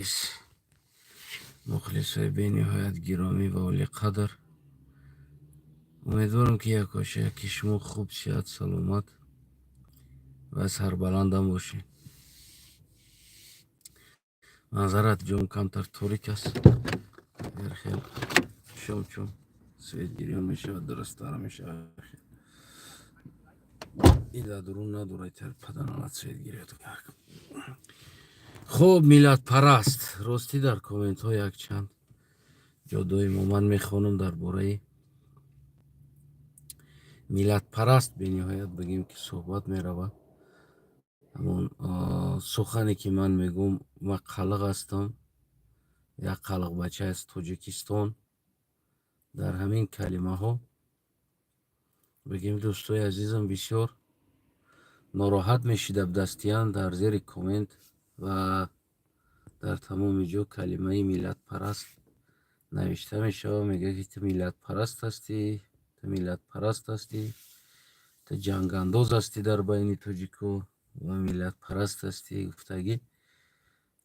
Азиз, мухлисои бениҳоят гиромӣ ва олиқадр, умедворам, ки якошаяки шумо хуб, сиҳат, саломат ва сарбаландам бошед. Манзарат ҷон камтар торик аст, хел шом чун свет гирён мешавад, дурусттар мешавад. И дар дурун надорад падаранат свет гирёд. Хуб, миллатпараст, ростӣ, дар комментҳо якчанд ҷодои мо ман мехонам дар бораи миллатпараст. Бениҳоят, бигем, ки суҳбат меравад. Ҳамон сухане, ки ман мегӯм: ман қалиқ ҳастам, як қалиқбача аз Тоҷикистон. Дар ҳамин калимаҳо, бигем, дӯстои азизам, бисёр нороҳат мешида дастиян. Дар зери коммент ва дар тамоми ҷо калимаи миллатпараст навишта мешавад. Мегӯяд, ки ту миллатпараст ҳастӣ, ту миллатпараст ҳастӣ, ту ҷангандоз ҳастӣ дар байни тоҷико ва миллатпараст ҳастӣ гуфтагӣ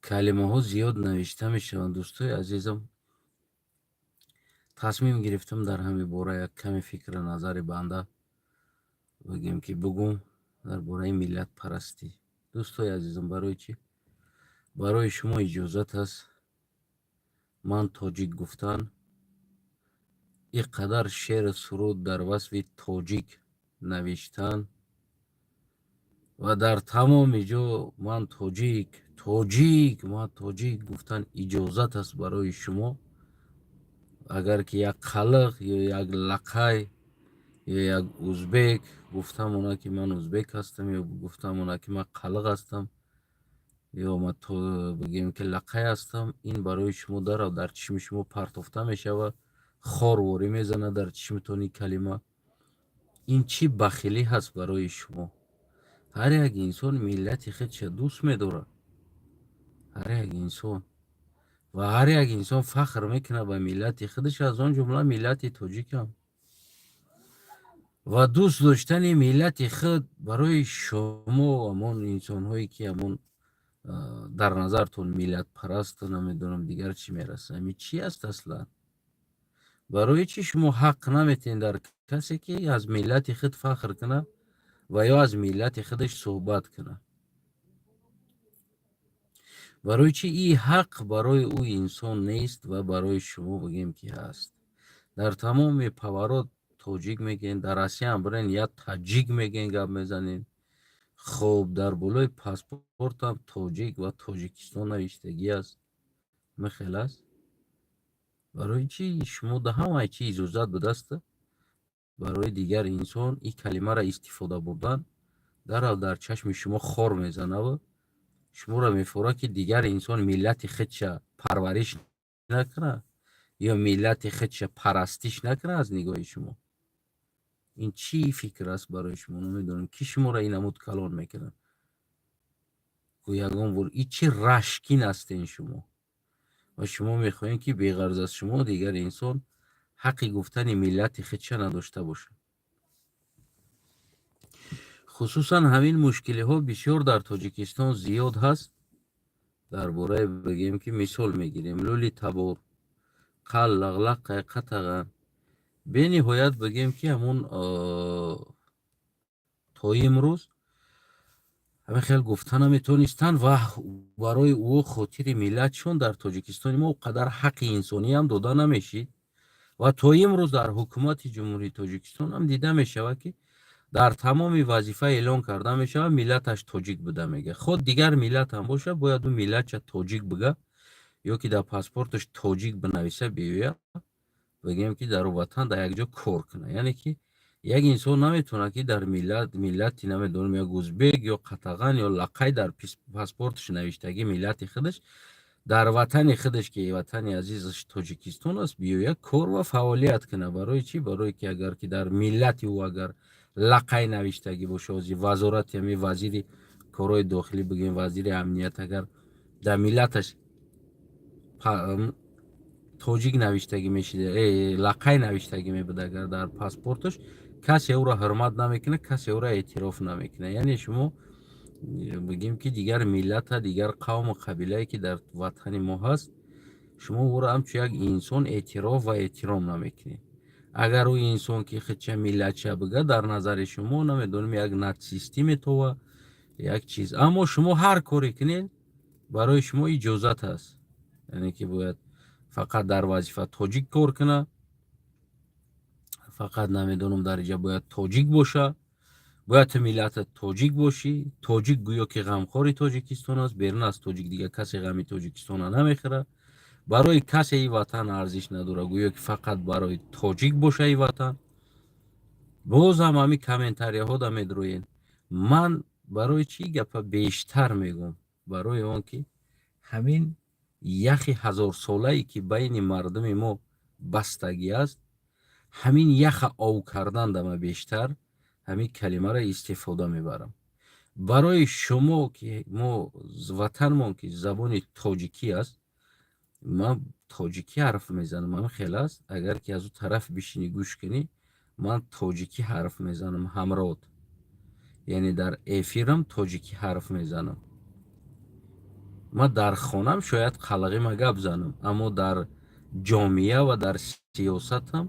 калимаҳо зиёд навишта мешаванд. Дӯстои азизам, тасмим гирифтам дар ҳамин бора як каме фикру назари банда, бигем, ки бугум дар бораи миллатпарастӣ. Дӯстои азизам, барои чӣ барои шумо иҷозат аст ман тоҷик гуфтан, ин қадар шеъру суруд дар васфи тоҷик навиштан ва дар тамоми ҷо ман тоҷик, тоҷик, ман тоҷик гуфтан иҷозат аст барои шумо? Агар ки як қалиқ ё як лақай ё як узбек гуфта монад, ки ман узбек ҳастам, ё гуфта монад, ки ман қалиқ ҳастам, ё ман, бигем, ки лақай ҳастам, ин барои шумо дарав дар чишми шумо партофта мешавад, хорворӣ мезанад дар чишмтон ин калима. Ин чӣ бахилӣ ҳаст барои шумо? Ҳар як инсон миллати худша дӯст медорад, ҳар як инсон, ва ҳар як инсон фахр мекунад ба миллати худаш, аз он ҷумла миллати тоҷикам. Ва дӯст доштани миллати худ барои шумо, ҳамон инсонҳое, ки ҳамон дар назартон миллатпарасту намедонам дигар чӣ мерасад, ами чӣ аст аслан? Барои чӣ шумо ҳақ наметиҳед дар касе, ки аз миллати худ фахр кунад ва ё аз миллати худаш суҳбат кунад? Барои чӣ ин ҳақ барои ӯ инсон нест ва барои шумо, бигем, ки ҳаст? Дар тамоми поворот тоҷик мегӯен, дар Россияам бирен, я таҷик мегӯен, гап мезанед. Хуб, дар болои паспортам тоҷик ва Тоҷикистон навиштагӣ аст, мехел аст. Барои чӣ шумо да ҳамаи чи иҷозат будаста, барои дигар инсон ин калимаро истифода бурдан дарав дар чашми шумо хор мезанаву шуморо мефорад, ки дигар инсон миллати худша парвариш накунад ё миллати худша парастиш накунад? Аз нигоҳи шумо ин чӣ фикр аст барои шумо? Намедонам, ки шуморо ин намуд калон мекунад. Ягон бор и чӣ рашкин ҳастен шумо ва шумо мехоҳем, ки беғарз аз шумо дигар инсон ҳаққи гуфтани миллати худша надошта бошад? Хусусан ҳамин мушкилиҳо бисёр дар Тоҷикистон зиёд ҳаст. Дар бораи, бигем, ки мисол мегирем, лули табор, қаллақ, лақай, қатаған, бениҳоят, бигем, ки ҳамон то имрӯз ҳамин хел гуфта наметонистанд ва барои ӯ хотири миллатшон дар Тоҷикистони мо қадар ҳаққи инсониам дода намешид. Ва то имрӯз дар ҳукумати Ҷумҳурии Тоҷикистон ҳам дида мешавад, ки дар тамоми вазифа эълон карда мешавад, миллаташ тоҷик буда мега. Худ дигар миллат ҳам бошад, бояд ӯ миллатша тоҷик бига ё ки дар паспорташ тоҷик бинависа, биёяд, бигем, ки дар ватан дар якҷо кор кунад. Яъне ки як инсон наметавонад, ки дар миллати, намедонам, як узбек ё қатаған ё лақай дар паспорташ навиштагӣ миллати худаш, дар ватани худаш, ки ватани азизаш Тоҷикистон аст, биёяд, кор ва фаъолият кунад. Барои чӣ? Барое ки агар ки дар миллати ӯ агар лақай навиштагӣ боша, ози вазорати, ҳами вазири корҳои дохилӣ, бигем, вазири амният, агар дар миллаташ тоҷик навиштагӣ мешида, лақай навиштагӣ мебуд агар дар паспорташ, касе ӯро ҳурмат намекунад, касе ӯро эътироф намекунад. Яъне шумо Бигем, ки дигар миллата, дигар қавму қабилае, ки дар ватани мо ҳаст, шумо ӯро ҳамчун як инсон эътироф ва эҳтиром намекунед. Агар ӯ инсон ки худча миллатча бига, дар назари шумо, намедонам, як нацистӣ метова, як чиз. Аммо шумо ҳар коре кунед, барои шумо иҷозат аст. Яъне ки бояд фақат дар вазифа тоҷик кор кунад, фақат, намедонам, дар иҷа бояд тоҷик боша, бояд ту миллатат тоҷик бошӣ. Тоҷик гӯё ки ғамхори Тоҷикистон аст, берун аз тоҷик дигар касе ғами Тоҷикистона намехӯрад. Барои касе ин ватан арзиш надорад, гӯё ки фақат барои тоҷик боша ин ватан. Боз ҳам ҳамин комментарияҳода медроен. Ман барои чӣ гапа бештар мегӯм? Барои он ки ҳамин яхи ҳазорсолае, ки байни мардуми мо бастагӣ аст, ҳамин яха ов кардан дама бештар ҳамин калимаро истифода мебарам. Барои шумо, ки мо ватанмон ки забони тоҷикӣ аст, ман тоҷикӣ ҳарф мезанам. Ҳамин хел аст. Агар ки аз ӯ тараф бишинӣ, гӯш кунӣ, ман тоҷикӣ ҳарф мезанам ҳамрод, яъне дар эфирам тоҷикӣ ҳарф мезанам. Ман дар хонам шояд қалағима гап занам, аммо дар ҷомеа ва дар сиёсатам,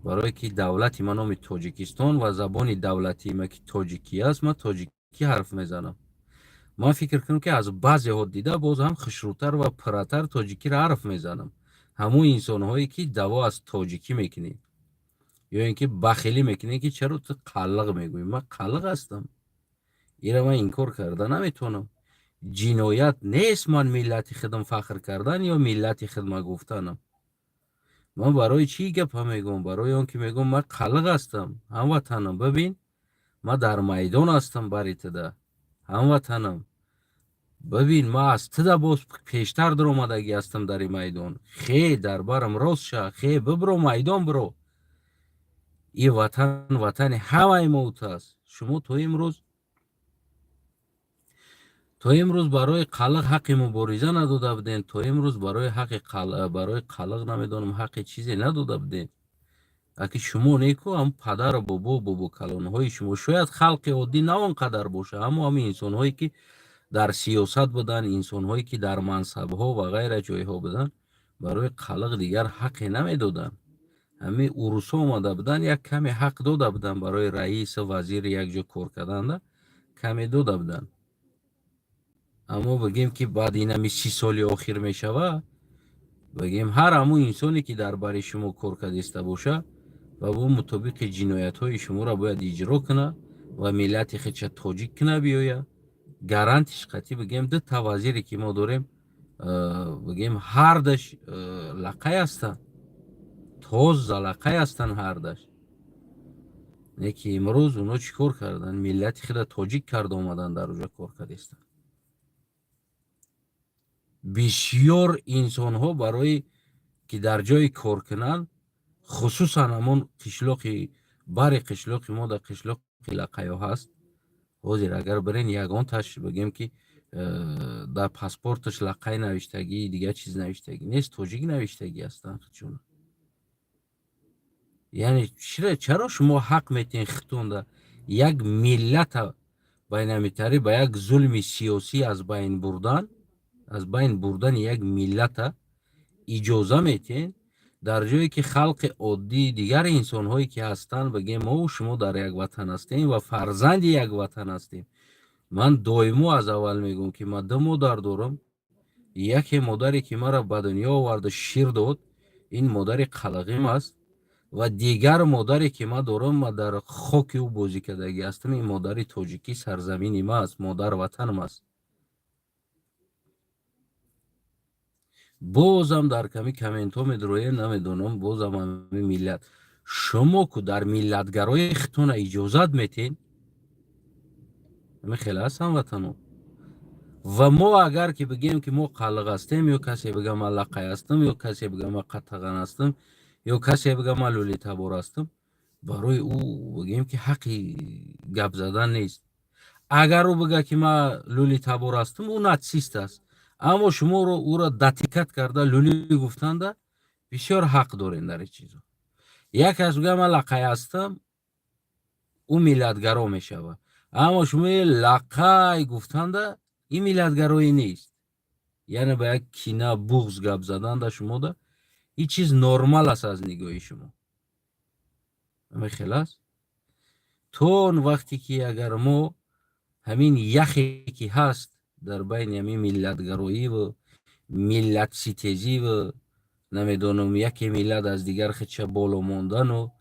барое ки давлати ман номи Тоҷикистон ва забони давлатии ма ки тоҷикӣ аст, ман тоҷикӣ ҳарф мезанам. Ман фикр кунам, ки аз баъзеҳо дида боз ҳам хушрӯтар ва пурратар тоҷикиро ҳарф мезанам. Ҳамон инсонҳое, ки даъво аз тоҷикӣ мекунед ё ин ки бахилӣ мекунед, ки чаро ту қаллиқ мегӯӣ. Ман қаллиқ ҳастам, инро ман инкор карда наметавонам. Ҷиноят нест ман миллати худам фахр кардан ё миллати худма гуфтанам. Ман барои чӣ гапа мегӯям? Барои он ки мегӯям, ман қаллиқ ҳастам. Ҳамватанам, бибин, ман дар майдон ҳастам бари туда. Ҳамватанам, бибин, ман аз туда боз пештар даромадагӣ ҳастам дар ин майдон. Хе, дар барам рост ша, хе, бибро, майдон биро. Ин ватан ватани ҳамаи мо аст. Шумо то имрӯз барои қаллиқ ҳаққи мубориза надода будем. То имрӯз барои ҳаққи, барои қаллиқ, намедонам, ҳаққи чизе надода будем. Аки шумо неку, ҳам падару бобо, бобокалонҳои шумо, шояд халқи оддӣ на он қадар боша, аммо ҳамин инсонҳое, ки дар сиёсат буданд, инсонҳое, ки дар мансабҳо ва ғайра ҷойҳо буданд, барои қаллиқ дигар ҳаққе намедоданд. Ҳамин урусҳо омада буданд, як каме ҳақ дода буданд барои раису вазири як ҷо кор карданда, каме дода буданд. Аммо бигем, ки баъд инами 30 соли охир мешава, бигем, ҳар ҳамун инсоне, ки дар бари шумо кор кардиста боша ва бо мутобиқи ҷиноятҳои шуморо бояд иҷро кунад ва миллати худша тоҷик куна биёяд. Гарантиш қатъӣ, бигем, дута вазире, ки мо дорем, бигем, ҳардаш лақай ҳастанд, тоза лақай ҳастанд ҳардаш. Не ки имрӯз оно чӣ кор карданд? Миллати худа тоҷик карда омаданд, дар оҷа кор кардистанд. Бисёр инсонҳо барои ки дар ҷое кор кунанд, хусусан ҳамон қишлоқи бари қишлоқи мо, дар қишлоқи лақайҳо ҳаст. Ҳозир агар бирен, ягонташ, бигем, ки дар паспорташ лақай навиштагӣ, дигар чиз навиштагӣ нест, тоҷик навиштагӣ ҳастанд худшона. Яъне чаро шумо ҳақ метиҳен хитонда як миллата байнамитарӣ ба як зулми сиёсӣ аз байн бурдан, аз байн бурдани як миллата иҷоза метиҳен, дар ҷое ки халқи оддии дигар инсонҳое, ки ҳастанд, бигем, мову шумо дар як ватан ҳастем ва фарзанди як ватан ҳастем? Ман доимо аз аввал мегӯям, ки ман ду модар дорам. Яке модаре, ки маро ба дунё оварда, шир дод, ин модари қалағим аст, ва дигар модаре, ки ман дорам, ман дар хоки ӯ бозӣ кардагӣ ҳастам, ин модари тоҷикӣ, сарзамини ма аст, модар ватанам аст. Бозам дар ками комментҳо медроем, намедонам, бозам ҳами миллат. Шумо ку дар миллатгарои хитона иҷозат метен. Ҳами хеле аст, ҳамватано. Ва мо агар ки бигем, ки мо қалиқ ҳастем, ё касе бига, ман лақай ҳастам, ё касе бига, ман қатаған ҳастам, ё касе бига, ман лӯлитабор ҳастам, барои ӯ, бигем, ки ҳаққи гап задан нест. Агар ӯ бига, ки ман лӯлитабор ҳастам, ӯ нацист аст. Аммо шуморо ӯро датикат карда лӯлӣ гуфтанда бисёр ҳақ дорем дар ин чизо. Як кас бига, ман лақай ҳастам, ӯ миллатгаро мешавад. Аммо шумо лақай гуфтанда, ин миллатгароӣ нест. Яъне ба як кина, буғз гап заданда шумода ин чиз нормал аст аз нигоҳи шумо. Ҳамин хел аст. То он вақте ки агар мо ҳамин яхе ки ҳаст дар байни ҳамин миллатгароиву миллатситезиву, намедонам, яке миллат аз дигар хича боло мондану,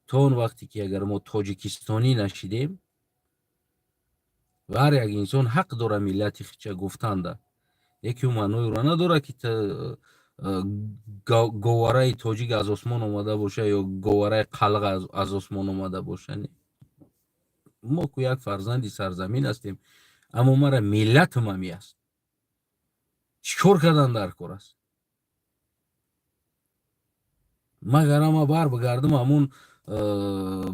то он вақте ки агар мо тоҷикистонӣ нашидем, ва ҳар як инсон ҳақ дора миллати хича гуфтанда, яке ӯ маъноеро надорад, ки говараи тоҷик аз осмон омада боша ё говараи қалғ аз осмон омада боша. Мо ку як фарзанди сарзамин ҳастем, аммо мара миллатам ҳами аст. Чӣ кор кардан дар кор аст? Магар ама бар бигардам, ҳамун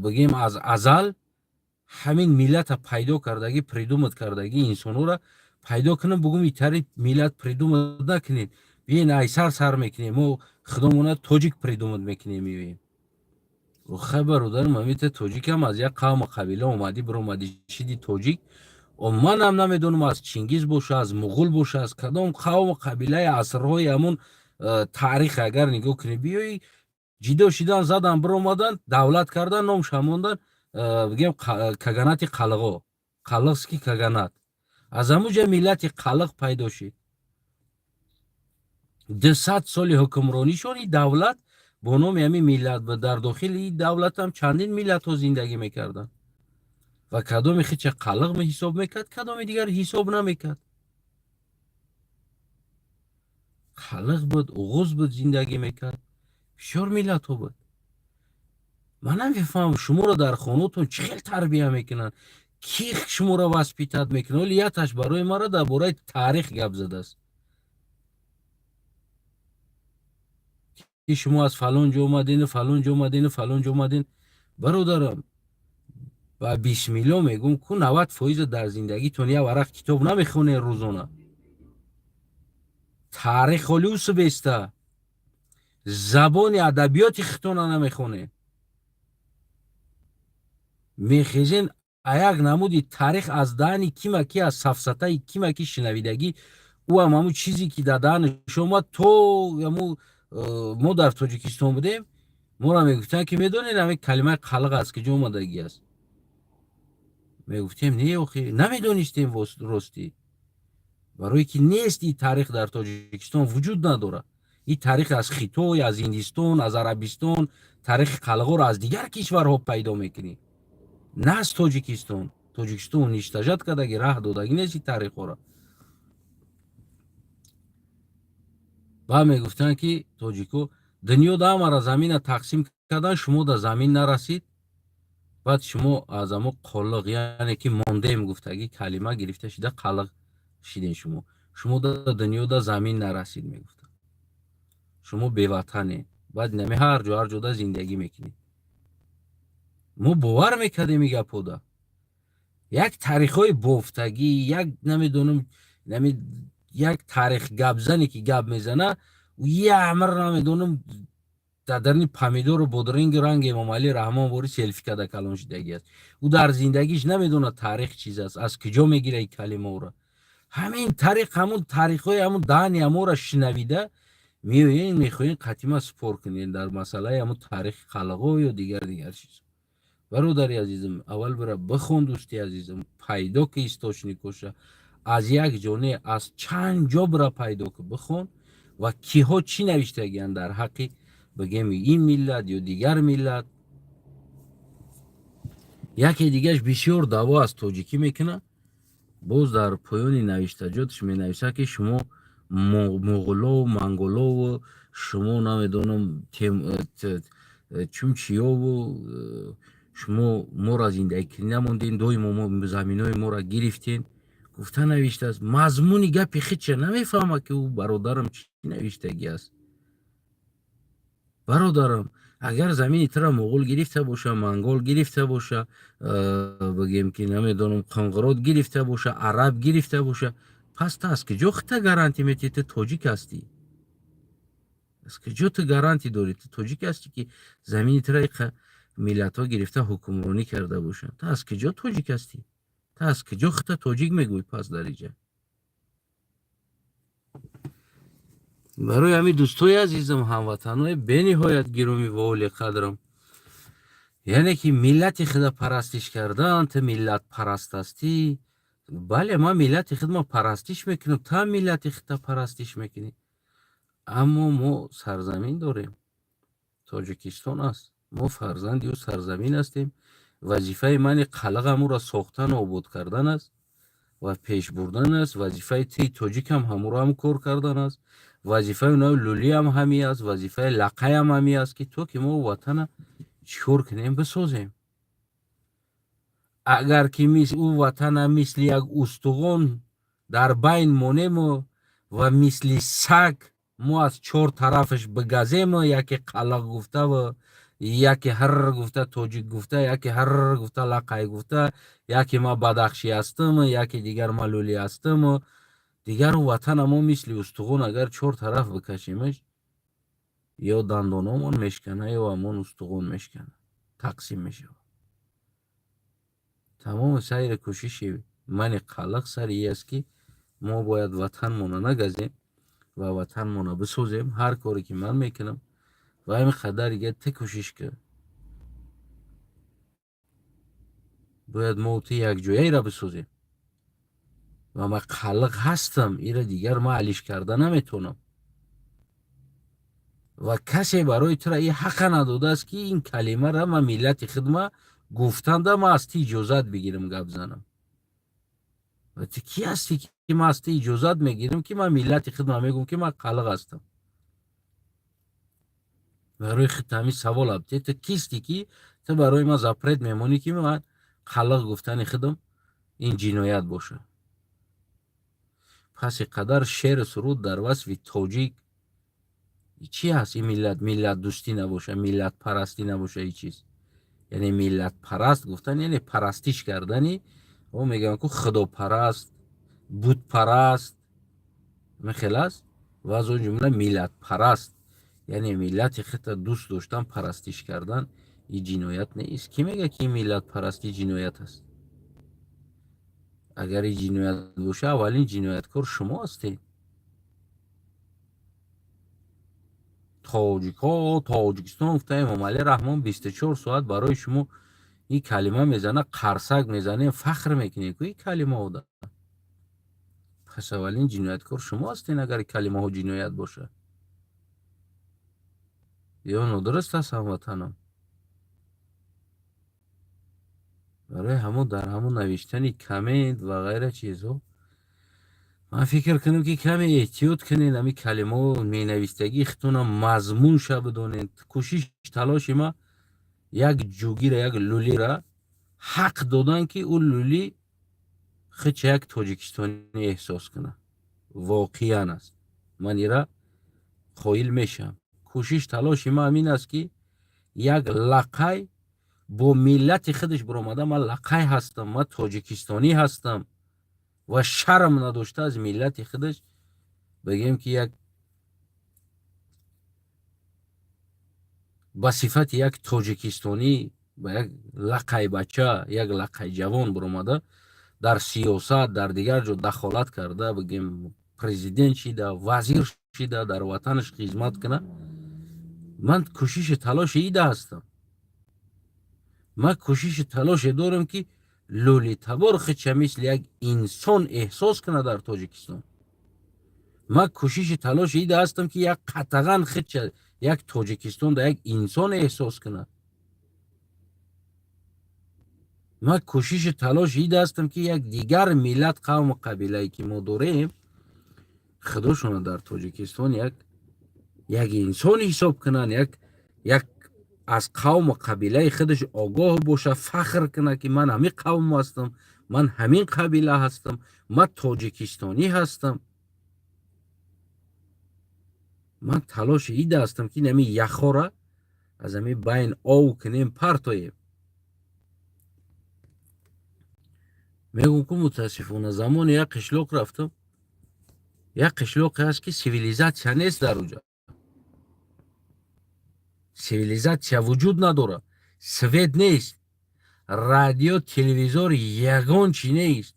бигем, аз азал ҳамин миллата пайдо кардагӣ, придумать кардагӣ инсонҳоро пайдо кунам, бугум: итари миллат придумать накунед, биен, айсар сар мекунем, мо худомона тоҷик придумать мекунем, меоем. Хай, бародарам, ҳамита тоҷикам аз як қавму қабила омадӣ, биромадӣ, шиди тоҷик. Манам намедонам, аз Чингиз боша, аз муғул боша, аз кадом қавму қабилаи асрҳои ҳамун таърих агар нигоҳ кунӣ, биёи, ҷидо шидан, задан, биромадан, давлат кардан, номша мондан, бигем, каганати қалғо, Қалғский каганат. Аз ҳамун ҷа миллати қалғ пайдо шид. 200 соли ҳукмронишон и давлат бо номи ҳамин миллат. Дар дохили ин давлатам чандин миллатҳо зиндагӣ мекарданд ва кадоми хича қалғ ҳисоб мекард, кадоми дигар ҳисоб намекард. Қалғ буд, уғуз буд, зиндагӣ мекард, бисёр миллатҳо буд. Ман намефаҳмам, шуморо дар хонаотон чӣ хел тарбия мекунанд, ки шуморо воспитать мекунад? Оли яташ барои маро дар бораи таърих гап задааст, ки шумо аз фалон ҷо омадену фалон ҷо омадену фалон ҷо омаден. Бародарам, ба бисмилло мегӯм, ку 90% дар зиндагитон як варақ китоб намехонед рӯзона. Таърих ҳоли усубеста, забони адабиёти хитона намехонед. Мехезен, а як намуди таърих аз даҳани кима ки, аз сафсатаи кима ки шинавидагӣ, ӯ ҳам ҳамун чизе ки дар даҳанаш омад. То ҳамун мо дар Тоҷикистон будем, моро мегуфтанд, ки медонед, ҳамин калимаи қалғ аз куҷо омадагӣ аст? Мегуфтем: не, охи, намедонистем ростӣ, барое ки нест, ин таърих дар Тоҷикистон вуҷуд надорад. Ин таърих аз Хитой, аз Ҳиндистон, аз Арабистон, таърихи қалғоро аз дигар кишварҳо пайдо мекунӣ, на аз Тоҷикистон. Тоҷикистон уничтожать кардаги, раҳ додагӣ нест ин таърихҳоро. Баъд мегуфтанд, ки тоҷико дунё да ҳамара замина тақсим кардан, шумо да замин нарасид. Баъд шумо аз амо қолиқ, яъне ки мондем гуфтагӣ калима гирифта шида, қалиқ шиден. Шумо да дунё да замин нарасид, мегуфтанд, шумо беватане. Баъд нами ҳар ҷо, ҳар ҷода зиндагӣ мекунед. Мо бовар мекардем и гапода. Як таърихҳои бофтагӣ, як намедонам, нами як таърих гапзане ки гап мезана, ямр намедонам, дар дарни помидору бодринги ранги Эмомалӣ Раҳмон вори селфи када калон шидагӣ аст. Ӯ дар зиндагиш намедонад таърих чиз аст, аз куҷо мегира и калимаоро. Ҳамин тариқ, ҳамун таърихҳои ҳамун даҳани ҳаморо шинавида меоен, мехоҳем қатима спор кунем дар масъалаи ҳамун таърихи қалғо ё дигар дигар чиз. Бародари азизам, аввал бира бихон, дӯсти азизам, пайдо ки источник оша аз як ҷо не, аз чанд ҷо бира пайдо ки, бихон ва киҳо чӣ навиштагианд дар ҳаққи, бигем, ин миллат ё дигар миллат. Яке дигараш бисёр даъво аз тоҷикӣ мекунад, боз дар поёни навиштаҷоташ менависад, ки шумо муғулову монголову, шумо намедонам чумчиёву, шумо моро зиндагикунӣ намондем, доимо мо заминои моро гирифтем, гуфта навиштааст. Мазмуни гапи хича намефаҳмад, ки ӯ бародарам чӣ навиштагӣ аст. Бародарам, агар замини тура муғул гирифта боша, монгол гирифта боша, бигем ки намедонам, қонғирот гирифта боша, араб гирифта боша, пас ту аз куҷо хита гарантӣ метиҳӣ, ту тоҷик ҳастӣ? Аз куҷо ту гарантӣ дорӣ, ту тоҷик ҳастӣ, ки замини тура? Миллатҳо гирифта ҳукмронӣ карда бошанд. Ту аз куҷо тоҷик ҳастӣ? Ту аз куҷо худта тоҷик мегӯӣ пас дар иҷа? Барои ҳамин, дӯстои азизам, ҳамватанҳои бениҳоят гиромӣ ва олиқадрам, яъне ки миллати худа парастиш кардан, ту миллатпараст ҳастӣ. Бале, ман миллати худма парастиш мекунам, ту ҳам миллати худта парастиш мекунӣ. Аммо мо сарзамин дорем. Тоҷикистон аст. Мо фарзанди ӯ сарзамин ҳастем. Вазифаи мани қалағам ӯро сохтану обод кардан аст ва пеш бурдан аст. Вазифаи тии тоҷикам ҳамуро ҳам кор кардан аст. Вазифаи онаи лулиам ҳами аст, вазифаи лақаям ҳами аст, ки то ки мо ватана чӣ кор кунем, бисозем. Агар ки ӯ ватана мисли як устуғон дар байн монему ва мисли саг мо аз чор тарафаш бигазему, яке қалақ гуфтаву, яке ҳар гуфта тоҷик гуфта, яке ҳар гуфта лақай гуфта, яке ма бадахшӣ ҳастам, яке дигар ма лулӣ ҳастам, дигар ӯ ватана мо мисли устуғон агар чор тараф бикашемаш, ё дандономон мешкана, ё ҳамон устуғон мешкана, тақсим мешавад. Тамоми сайри кӯшиши мани қалақ сари ин аст, ки мо бояд ватанмона нагазем ва ватанмона бисозем. Ҳар коре ки ман мекунам ва ҳамин қадар дига ту кӯшиш кун, бояд мо ту якҷояеро бисозем. Ва ман қалиқ ҳастам, инро дигар ман алиш карда наметавонам. Ва касе барои тура ин ҳақа надодааст, ки ин калимаро ман миллати худма гуфтанда ман аз ту иҷозат бигирам гап занам. Ва ту кӣ ҳастӣ, ки ман аз ту иҷозат мегирам, ки ман миллати худма мегӯм, ки ман қалиқ ҳастам? Барои худ ҳамин савол абте: ту кистӣ, ки ту барои ман запрет мемонӣ, ки ман қалиқ гуфтани худам ин ҷиноят бошад? Пас ин қадар шеъру суруд дар васфи тоҷик чӣ ҳаст? Ин миллат миллатдӯстӣ набоша, миллатпарастӣ набоша, ин чиз? Яъне миллатпараст гуфтан яъне парастиш кардани о мегӯянд ку худопараст, бутпараст, мехел аст. Ва аз он ҷумла миллатпараст, яъне миллати худта дӯст доштан, парастиш кардан ин ҷиноят нест. Кӣ мегӯяд, ки ин миллатпарастӣ ҷиноят аст? Агар ин ҷиноят боша, аввалин ҷинояткор шумо ҳастед. Тоҷикҳо, Тоҷикистон гуфта, Эмомалӣ Раҳмон 24 соат барои шумо ин калима мезана, қарсак мезанем, фахр мекунем ку ин калимаҳода. Пас аввалин ҷинояткор шумо ҳастед, агар калимаҳо ҷиноят бошад. Ё нодуруст аст, ҳамватанам? Барои ҳамон дар ҳамон навиштани коммент ва ғайра чизҳо ман фикр кунам, ки каме эҳтиёт кунед, ҳамин калимаҳо менавистагии худтона мазмунша бидонед. Кӯшиш талоши ма як ҷугира, як лулира ҳақ додан, ки ӯ лулӣ худша як тоҷикистонӣ эҳсос кунад. Воқеан аст, ман ира қоил мешавам. Кӯшиш талоши ма ҳамин аст, ки як лақай бо миллати худаш биромада, ман лақай ҳастам, ман тоҷикистонӣ ҳастам, ва шарм надошта аз миллати худаш бигем, ки як ба сифати як тоҷикистонӣ, ба як лақайбача, як лақайҷавон биромада дар сиёсат, дар дигар ҷо дахолат карда, бигем, президент шида, вазир шида, дар ватанаш хизмат кунад. Ман кӯшиши талоши ида ҳастам. Ман кӯшиши талоше дорам, ки лӯлитабор худша мисли як инсон эҳсос кунад дар Тоҷикистон. Ман кӯшиши талоши ида ҳастам, ки як қатаған худша як Тоҷикистон да як инсон эҳсос кунад. Ман кӯшиши талоши ида ҳастам, ки як дигар миллат, қавму қабилае ки мо дорем, худошона дар Тоҷикистон як инсон ҳисоб кунанд, як аз қавму қабилаи худаш огоҳ боша, фахр кунад, ки ман ҳамин қавм ҳастам, ман ҳамин қабила ҳастам, ман тоҷикистонӣ ҳастам. Ман талоши ида ҳастам, ки ҳамин яхора аз ҳамин байн ов кунем, партоем. Мегӯм ку, мутаассифона, замоне як қишлоқ рафтам, як қишлоқе ҳаст, ки цивилизатсия нест дар уҷа, цивилизатсия вуҷуд надорад. Свет нест, радио, телевизор, ягон чӣ нест.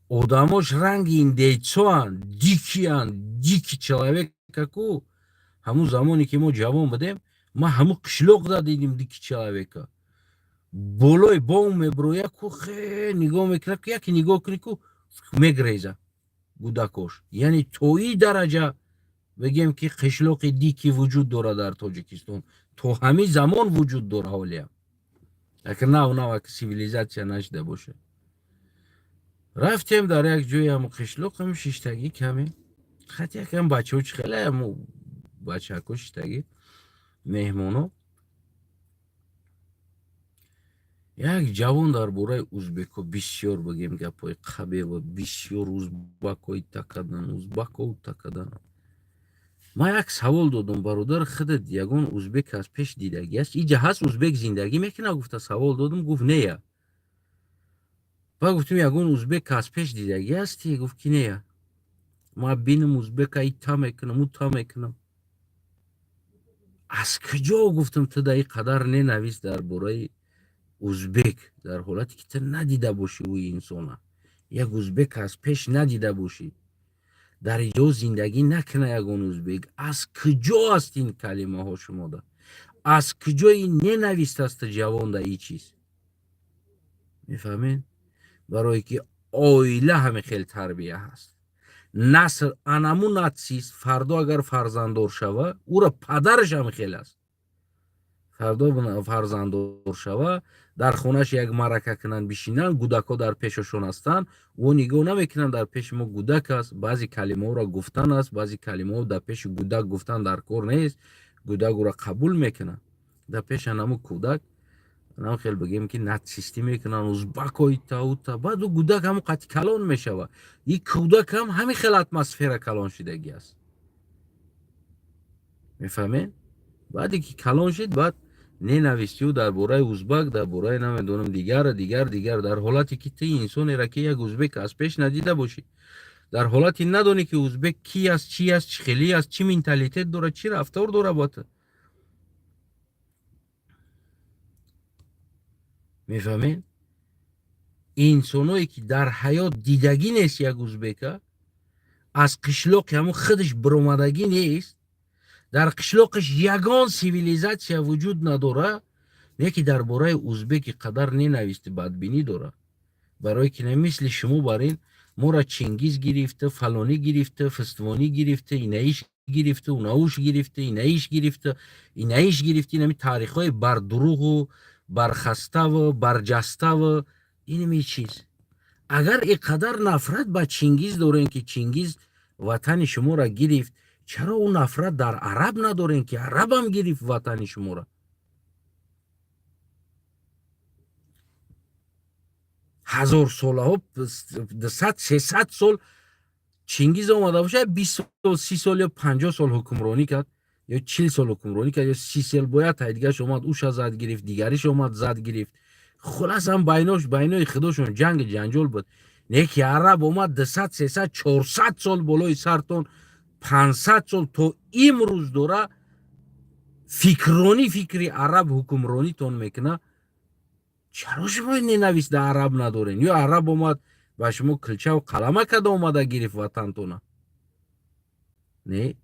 Одамош ранги индейцоанд, дикий анд, дикий человека ку. Ҳамун замоне ки мо ҷавон будем, ман ҳамун қишлоқда дидим дикий человека. Болои бом меброя ку, хе нигоҳ мекунад ку, яке нигоҳ кунӣ ку, мегреза гудакош. Яъне то и дараҷа бигем ки қишлоқи дикий вуҷуд дорад дар Тоҷикистон, то ҳамин замон вуҷуд дора. Ҳолиам агар нав нав цивилизация нашида бошад. Рафтем дар як ҷои ҳамун қишлоқ, ҳам шиштагӣ каме хат якам бачаҳо чи хеле ҳаму бачаҳако шиштагӣ, меҳмоно. Як ҷавон дар бораи узбекҳо бисёр, бигем, гапҳои қабева, бисёр узбако ита кардан, узбако ута кардан. Ман як савол додам: «Бародар, худат ягон узбек аз пеш дидагӣ аст? Иҷа ҳаст, узбек зиндагӣ мекунад?» гуфта савол додам. Гуфт: «Нея». Баъд гуфтем: «Ягон узбек аз пеш дидагӣ ҳастӣ?» Гуфт ки нея. Ман бинам узбека, ита мекунам, ута мекунам. Аз куҷо, гуфтам, ту да ин қадар ненавист дар бораи узбек, дар ҳолате ки ту надида бошӣ ӯи инсона, як узбек аз пеш надида бошӣ, дар иҷо зиндагӣ накуна ягон узбек? Аз куҷо аст ин калимаҳо шумода? Аз куҷо ин ненавист аст ҷавонда ин чиз?» Мефаҳмед, барое ки оила ҳаме хел тарбия ҳаст. Насл анаму нацист. Фардо агар фарзанддор шава, ӯра падараш ҳам хел аст. Фардо фарзанддор шава, дар хонааш як маърака кунанд, бишинанд, гудакҳо дар пешашон ҳастанд, ӯ нигоҳ намекунанд, дар пеши мо гудак аст. Баъзе калимаҳоро гуфтан аст, баъзе калимаҳо дар пеши гудак гуфтан дар кор нест. Гудак ӯро қабул мекунад. Дар пеши анаму кӯдак нам хел, бигем ки, нацистӣ мекунанд, узбако ита, ута. Баъд ӯ гудак ҳамон қати калон мешавад. И кӯдак ҳам ҳамин хел атмосфера калон шидагӣ аст, мефаҳмед? Баъде ки калон шид, баъд ненавистию дар бораи узбак, дар бораи намедонам, дигар, дигар, дигар. Дар ҳолате ки ту инсонеро ки як узбек аз пеш надида бошӣ, дар ҳолате надонӣ ки узбек ки аст, чӣ аст, чӣ хелӣ аст, чӣ менталитет дорад, чӣ рафтор дорад бо ту, мефаҳмед? Инсоное ки дар ҳаёт дидагӣ нест як узбека, аз қишлоқи ҳамун худаш биромадагӣ нест, дар қишлоқаш ягон цивилизация вуҷуд надора, леки дар бораи узбеки қадар ненависти, бадбинӣ дора. Барое ки намисли шумо бар ин мора Чингиз гирифта, фалонӣ гирифта, фиствонӣ гирифта, инаиш гирифта, унауш гирифта, инаиш гирифта, инаиш гирифта. Инами таърихҳои бардуруғу бархаставу барҷаставу инами чиз. Агар ин қадар нафрат ба Чингиз дорем, ки Чингиз ватани шуморо гирифт, чаро ӯ нафрат дар араб надорем, ки арабам гирифт ватани шуморо? Ҳазорсолаҳо, 200, 300 сол Чингиз омада бошад, 20 сол, 30 сол ё 50 сол ҳукмронӣ кард, ё 40 сол ҳукмронӣ кард, ё 30 сол. Бояд тай дигараш омад, уша зад гирифт, дигариш омад, зад гирифт. Хулас, ҳам байнош, байнои худошон ҷанги ҷанҷол буд. Не ки араб омад, 200, 300, 400 сол болои сартон, 500 сол, то имрӯз дора фикронӣ, фикри араб ҳукмронитон мекуна. Чаро шумо ненавист да араб надорен? Ё араб омад, ба шумо килчаву қалама када омада гирифт ватантона? Не,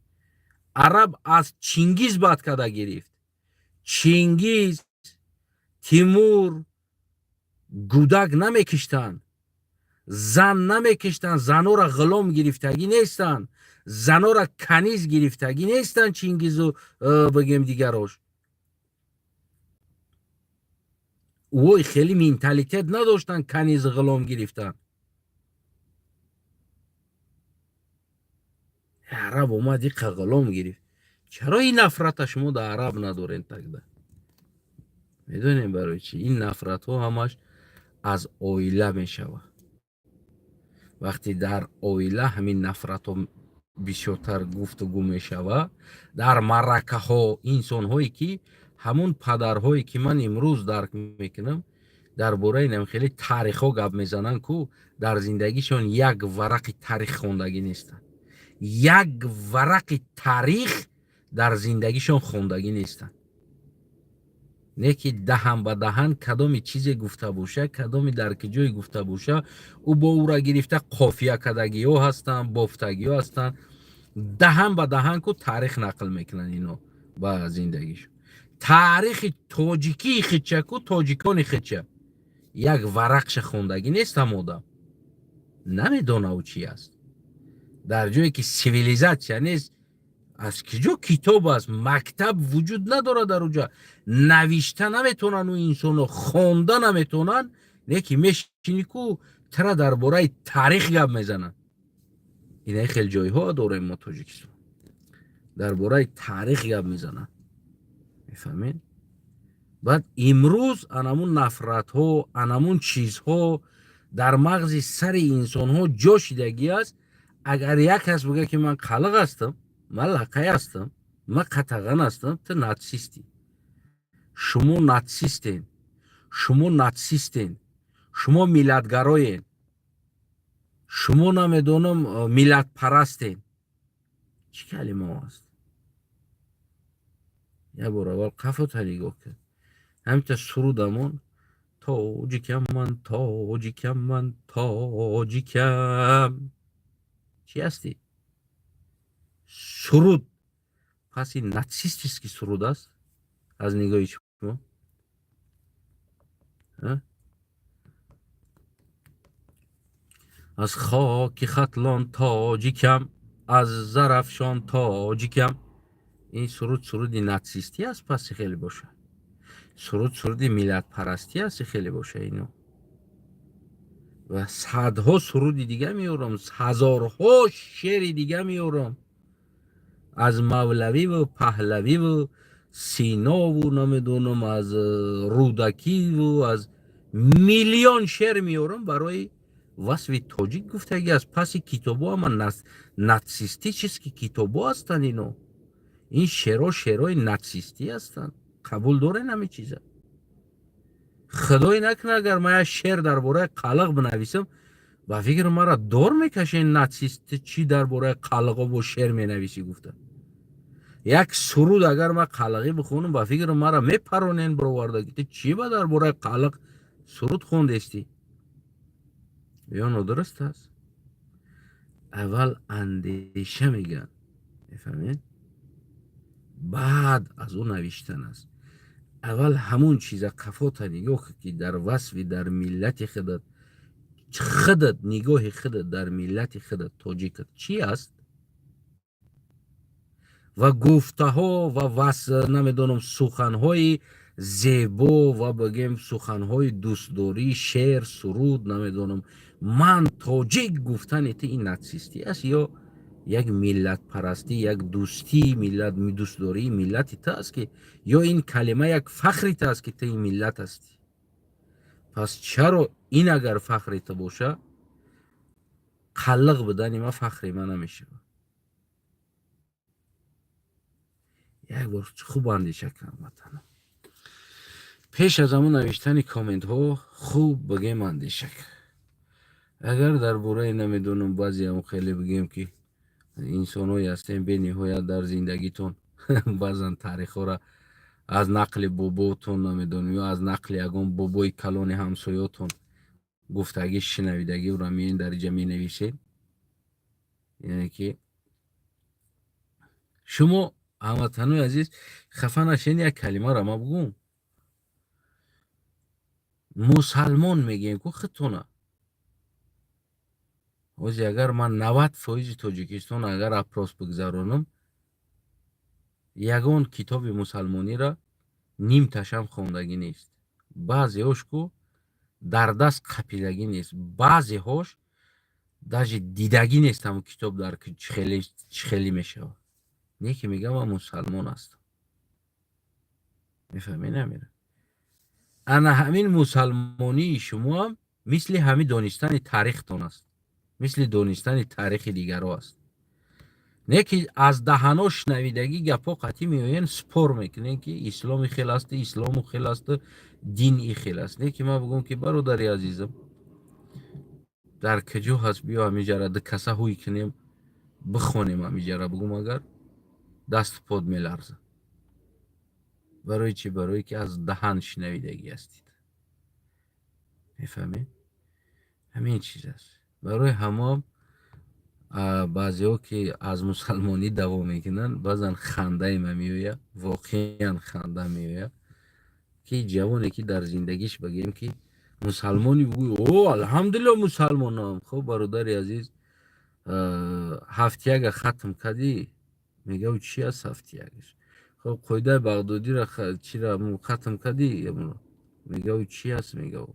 араб аз Чингиз бад када гирифт. Чингиз, Тимур гудак намекиштанд, зан намекиштанд, занора ғулом гирифтагӣ нестанд, занора каниз гирифтагӣ нестанд Чингизу, бигем, дигарош. Ой, хеле менталитет надоштанд каниз ғулом гирифтан. Араб омад, иқа ғулом гирифт. Чаро ин нафрата шумо да араб надорен тогда? Медонем барои чӣ? Ин нафратҳо ҳамаш аз оила мешавад. Вақте дар оила ҳамин нафратҳо бисёртар гуфтугӯ мешавад, дар маъракаҳо, инсонҳое ки ҳамун падарҳое ки ман имрӯз дарк мекунам, дар бораи нам хеле таърихҳо гап мезананд ку, дар зиндагишон як варақи таърих хондагӣ нестанд, як варақи таърих дар зиндагишон хондагӣ нестанд. Не ки даҳан ба даҳан кадоми чизе гуфта боша, кадоми дар ки ҷое гуфта боша, ӯ бо ӯра гирифта қофия кардагиҳо ҳастанд, бофтагиҳо ҳастанд. Даҳан ба даҳан ку таърих нақл мекунанд ино ба зиндагишон. Таърихи тоҷикии хича ку, тоҷикони хича як варақша хондагӣ нест. Ҳам одам намедона ӯ чи аст. Дар ҷое ки цивилизация нест, аз киҷо китоб аст? Мактаб вуҷуд надорад дар уҷа, навишта наметавонанд, ӯ инсонҳо хонда наметавонанд. Не ки мешинӣ ку, тара дар бораи таърих гап мезананд. Инаи хел ҷойҳо дорем мо, Тоҷикистон. Дар бораи таърих гап мезананд, мефаҳмед? Баъд имрӯз анамун нафратҳо, анамун чизҳо дар мағзи сари инсонҳо ҷо шидагӣ аст. Агар як кас бигӯяд, ки ман қалиқ ҳастам, ман лақай ҳастам, ман қатаған ҳастам, ту нацистӣ, шумо нацистен, шумо нацистен, шумо миллатгароен, шумо, намедонам, миллатпарастен. Чӣ калимао аст? Як бор аввал қафота нигоҳ кун. Ҳаминта сурудамон: «Тоҷикам ман, тоҷикам ман, тоҷикам». Чӣ ҳастӣ? Суруд пас ин нацистический суруд аст аз нигоҳи шумо? А? Аз хоки Хатлон тоҷикам, аз Зарафшон тоҷикам. Ин суруд суруди нацистӣ аст? Пас хеле боша, суруд суруди миллатпарастӣ аст, хеле боша. Ино ва садҳо суруди дига меорам, ҳазорҳо шеъри дига меорам аз Мавлавиву Паҳлавиву Синову, намедонам, аз Рӯдакиву, аз миллион шеър меорам, барои васфи тоҷик гуфтагӣ аст. Паси китобҳо ҳама нацистический китобҳо ҳастанд. Ино ин шеърҳо шеърҳои нацистӣ ҳастанд. Қабул дорен ҳамин чиза? Худое накунад, агар ман як шеър дар бораи қалиқ бинависам, ба фикр мара дор мекашен, нацист, чӣ дар бораи қалиқо бо шеър менависӣ гуфта. Як суруд агар ман қалиқӣ бихонам, ба фикр мара мепаронен бироварда, ки ту чӣ ба дар бораи қалиқ суруд хондестӣ? Ё нодуруст аст? Аввал андеша мегӯянд, мефаҳмед? Баъд аз ӯ навиштан аст. Аввал ҳамун чиза қафота нигоҳ кун, ки дар васфи дар миллати худат, худат, нигоҳи худат дар миллати худат, тоҷикат, чӣ аст ва гуфтаҳо ва вас, намедонам, суханҳои зебо ва бигем суханҳои дӯстдорӣ, шеър, суруд, намедонам, «ман тоҷик» гуфтани ту, ин нацистӣ аст ё як миллатпарастӣ, як дӯстии миллат, дӯстдории миллати ту аст, ки ё ин калима як фахри ту аст, ки ту ин миллат ҳастӣ? Пас чаро ин агар фахри ту боша, қаллиқ будани ман фахри ман намешавад? Як бор хуб андеша кун, ватанам. Пеш аз ҳамон навиштани комментҳо хуб бигем андеша кун. Агар дар бораи, намедонам, баъзеам хеле бигем, ки инсонҳое ҳастем бениҳоят дар зиндагитон, баъзан таърихҳоро аз нақли боботон, намедонам, ё аз нақли ягон бобои калони ҳамсоётон гуфтагӣ, шунавидагиро меен дар инҷа менависед. Яъне ки шумо, ҳамватанои азиз, хафа нашед, як калимаро ма бугӯм. Мусалмон мегӯем ку худтона. Ҳози агар ман 90% Тоҷикистон агар опрос бигзаронам, ягон китоби мусалмониро нимташам хондагӣ нест. Баъзеҳош ку дар даст қапидагӣ нест, баъзеҳош даже дидагӣ нест ҳамон китоб дар чӣ хеле мешавад. Не ки мегӯям ман мусалмон ҳастам. Мефаҳмед, намера? Ана ҳамин мусалмонии шумоам мисли ҳамин донистани таърихтон аст, мисли донистани таърихи дигаро аст. Не ки аз даҳано шунавидагӣ гапҳо қатъӣ меоянд, спор мекунем, ки ислом и хел аст, ислому хел аст, дин и хел аст. Не ки ман бигӯм, ки бародари азизам, дар куҷо ҳаст, биё ҳамиҷара ду каса ҳуй кунем, бихонем ҳамиҷара, бигӯм, агар дасту под меларза. Барои чӣ? Барое ки аз даҳан шунавидагӣ ҳастед. Мефаҳмед? Ҳамин чиз аст. Барои ҳамон баъзеҳо, ки аз мусалмонӣ даъво мекунанд, баъзан хандаи ма меояд, воқеан ханда меояд, ки ҷавоне, ки дар зиндагиш, бигӯем, ки мусалмони, бигӯй: «О, алҳамдулилло, мусалмонам». Хуб, бародари азиз, ҳафтияга хатм кардӣ? Мега: «Чи аст ҳафтиягаш?» Хуб, қоидаи бағдодиро чира хатм кардӣ? Мега: «Чи аст?» Мега: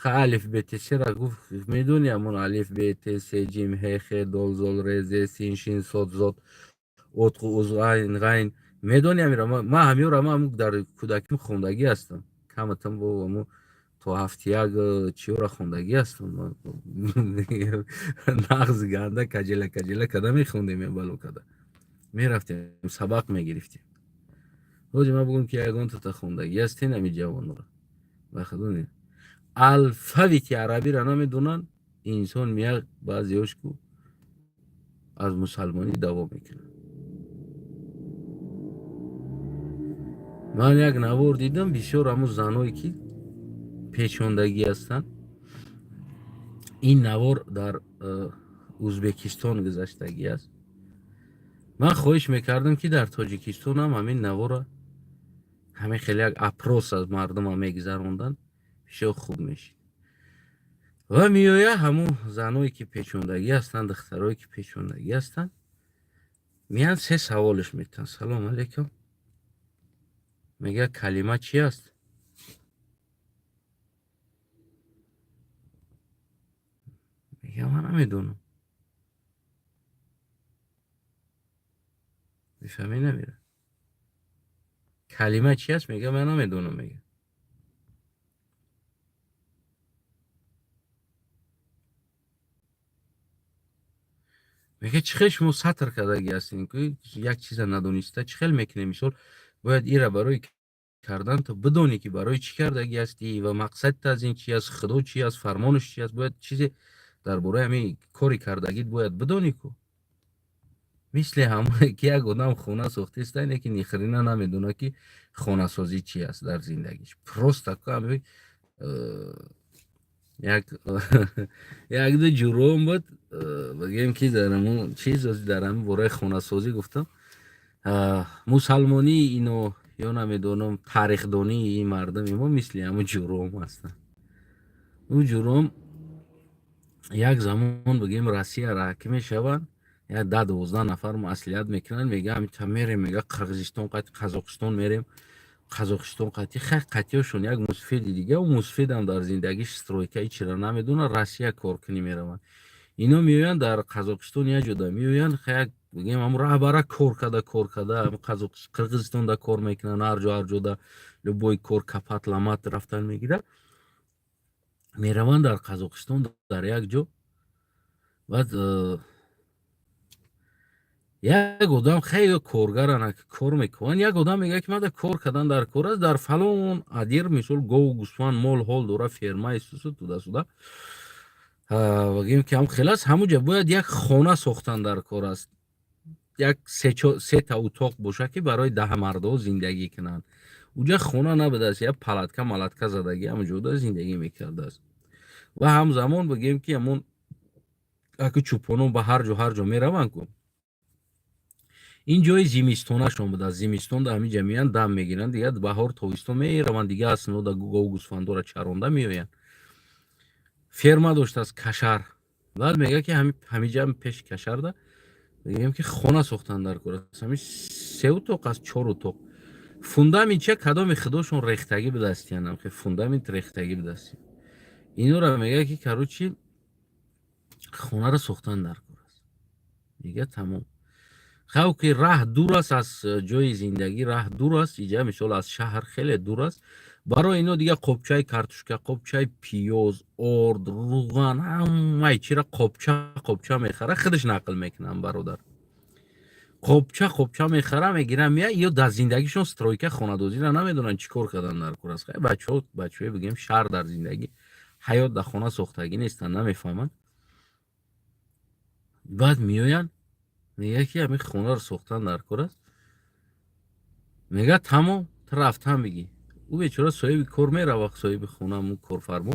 «Ха, алиф б т сра гуфт, медони, ҳамон алиф б т с ҷим ҳ х дол зол р з син шин сод зод от уз айн ғайн, медони ҳамира?» Ман ҳамиёра ман дар кӯдаким хондагӣ ҳастам, каматам бо ҳамо то ҳафтияк чиёра хондагӣ ҳастам. Нағз ганда каҷела каҷела када мехондем, бало када мерафтем, сабақ мегирифтем. Ҳоҷи ман бигӯм, ки ягон тата хондагӣ ҳастен? Ҳами ҷавонора ба худо алфавити арабиро намедонанд. Инсон меяд, баъзеҳош ку аз мусалмонӣ даъво мекунад. Ман як навор дидам, бисёр ҳамун заное, ки печондагӣ ҳастанд. Ин навор дар Ӯзбекистон гузаштагӣ аст. Ман хоҳиш мекардам, ки дар Тоҷикистон ҳам ҳамин навора ҳамин хеле як опрос аз мардума мегузаронданд, бисёр хуб мешид. Ва меояд, ҳамун заное, ки печондагӣ ҳастанд, духтарое, ки печондагӣ ҳастанд, меянд, се саволш метиҳанд: «Салом алейкум», мегӯяд, «калима чи аст?» Мегӯяд: «Ман намедонам». Мефаҳмӣ, намера, калима чи аст? Мегӯяд: «Ман намедонам». Мегӯяд: «Чӣ хел шумо сатр кардагӣ ҳастем, як чиза надониста чӣ хел мекунем?» Мисол, бояд ира барои кардан то бидонӣ, ки барои чӣ кардагӣ ҳастӣ ва мақсадат аз ин чи аст, Худо чи аст, фармонаш чи аст. Бояд чизе дар бораи ҳамин кори кардагит бояд бидонӣ ку. Мисли ҳамое, ки як одам хона сохтеста, ине ки ни хрена намедонад, ки хонасозӣ чи аст дар зиндагиш. Просто якду ҷуром буд, бигӯем, ки дар ҳамун чиз, дар ҳамин бораи хонасозӣ гуфтам. Мусалмонии ино ё намедонам, тарихдонии ин мардуми мо мисли ҳамун ҷуром ҳастанд. Ӯ ҷуром як замон, бигӯем, Россияра ҳаким мешаванд, як 10-12 нафар маслиҳат мекунанд, мега: «Ҳамита мерем», мега, «Қирғизистон қати, Қазоқистон мерем, Қазоқистон қати». Хай, қатиёшон як мусфеди дига, ӯ мусфедам дар зиндагиш стройка ичира намедонад, Россия коркунӣ мераванд. Ино меоянд, дар Қазоқистон як ҷода меоянд, як, бигӯем, ҳамун раҳбара кор карда, кор карда, Қирғизистонда кор мекунанд, ҳар ҷо, ҳар ҷода любой кор, копать, ломать рафтан мегирад. Мераванд дар Қазоқистон дар як ҷо. Баъд як одам, хеле коргарана, кор мекунанд, як одам мегӯяд, ки ман кор кардан дар кор аст, дар фалон адир, мисол, гову гӯсфанд, мол ҳол дора, фермаи сусу туда-сюда, бигӯем, ки ҳам хел аст. Ҳамуҷа бояд як хона сохтан дар кор аст, як сета утоқ бошад, ки барои 10 мардҳо зиндагӣ кунанд. Уҷа хона набудааст, як палатка малатка задагӣ, ҳамуҷода зиндагӣ мекардааст. Ва ҳамзамон, бигӯем, ки ҳамон аку чӯпонон ба ҳар ҷо, ҳар ҷо мераванд ку, ин ҷои зимистонашон будааст. Зимистон дар ҳамин ҷа меянд, дам мегиранд, дигар баҳор, тобистон мераванд, дига аснода гову гӯсфандора чаронда меоянд. Ферма доштааст, кашар. Баъд мегӯяд, ки ҳамиҷа пеши кашарда, мегӯем, ки хона сохтан дар кор аст. Ҳамин се утоқ аст, чор утоқ. Фундамент ча, кадоми худошон рехтагӣ будааст, янам фундамент рехтагӣ будааст. Инора мегӯяд, ки, короче, хонаро сохтан дар кор аст. Мегӯяд: «Тамом». Хав, ки раҳ дур аст аз ҷои зиндагӣ, раҳ дур аст, иҷа, мисол, аз шаҳр хеле дур аст. Барои ино дига қопчаи картошка, қопчаи пиёз, орд, руған, ҳамаи чира қопча қопча мехара. Худаш нақл мекунам, бародар. Қопча қопча мехара, мегира, мея. Ё дар зиндагишон стройка, хонадозиро намедонанд, чӣ кор кардан дар кор аст. Бачаҳо, бачаҳои, бигем, шаҳр, дар зиндагӣ ҳаёт дар хона сохтагӣ нестанд, намефаҳманд. Баъд меоянд, мегӯяд, ки ҳамин хонаро сохтан дар кор аст. Мегӯяд: «Тамом». Ту рафтан бигӣ. Ӯ бечора соҳиби кор мерава, соҳиби хонаму корфармо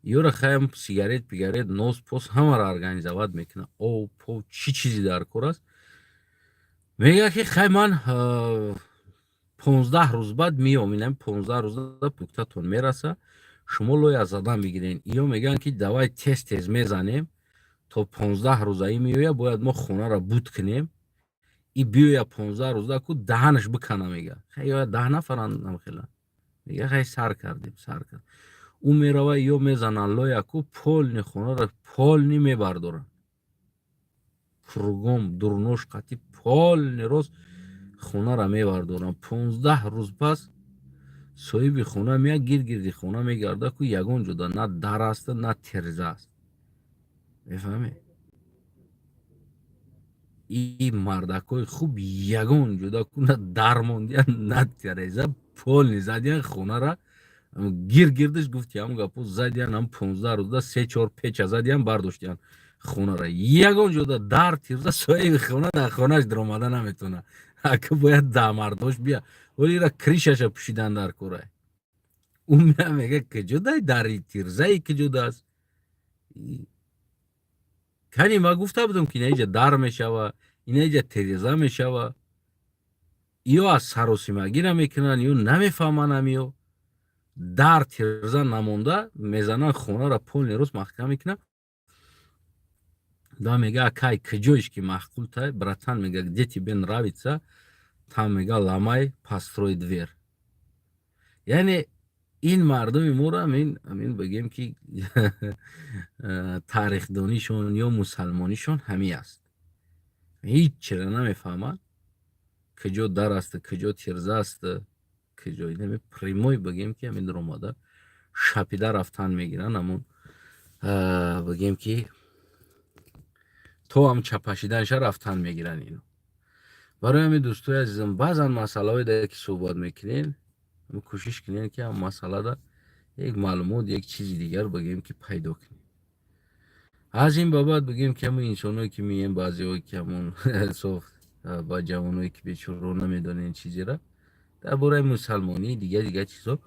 ёра хаям, сигарет пигарет, нос пос ҳамаро организовать мекунад, об поб, чӣ чизе дар кор аст. Мегӯяд, ки хай, ман 15 рӯз баъд меом, инами 15 рӯза пуктатон мераса, шумо лоя задан бигирен. Ё мегӯянд, ки давай, тез тез мезанем, то 15 рӯзаи меоя, бояд мо хонаро буд кунем. И биёя 15 рӯза ку даҳанаш бикана. Мега, хай, ё 10 нафаранд намхела. Мега, хай, сар кардем, сар кард. Ӯ мерава, ё мезананд лоя ку, полный хонаро полный мебардоранд, кругом дурнош қатӣ, полный рост хонаро мебардоранд. 15 рӯз пас соҳиби хона меяд, гиргирди хона мегарда ку, ягон ҷода на дар аст, на тиреза аст. Мефаҳмед, и мардакҳои хуб ягон ҷода ку на дар мондиян, на тиреза, полный задиян хонара гиргирдиш. Гуфти, ҳамн гапо задиян, ҳам 15 рӯза се чор печа задиян, бардоштиян хонара, ягон ҷода дар, тиреза. Соҳиби хона дар хонааш даромада наметавонад, ака бояд дамардош бия. Оли ира крыша ша пӯшидан дар кора. Ӯ меа, мега, куҷодай дари, тирезаи куҷодааст? Кани ма гуфта будам, ки инаиҷа дар мешава, инаиҷа тиреза мешава. Ё аз саросимагӣ намекунанд, ё намефаҳманд. Ҳамиё дар, тиреза намонда, мезананд хонаро, полный рост маҳкам мекунанд. Да, мега, акай, куҷоиш ки маъқултай, братан, мега, где тебе нравится, там, мега, ломай, построй дверь. Яъне ин мардуми моро амин бигем, ки тарихдонишон ё мусалмонишон ҳамин аст, ҳеҷ чиро намефаҳманд, куҷо дар аст, куҷо тиреза аст, куҷо. Инами прямой бигем, ки ҳамин омада шапида рафтан мегиранд. Ҳамун бигем, ки то ҳам чапашиданша рафтан мегиранд ино. Барои ҳамин, дӯстои азизам, баъзан масъалаҳое, ки суҳбат мекунем, кӯшиш кунем, ки ҳам масъалада як маълумот, як чизи дигар бигем, ки пайдо кунем. Аз ин ба баъд бигем, ки ҳамун инсоное, ки меем, баъзеҳое, ки ҳамун соф ба ҷавоное, ки бечораро намедонен чизера дар бораи мусалмонӣ, дигар дигар чизо,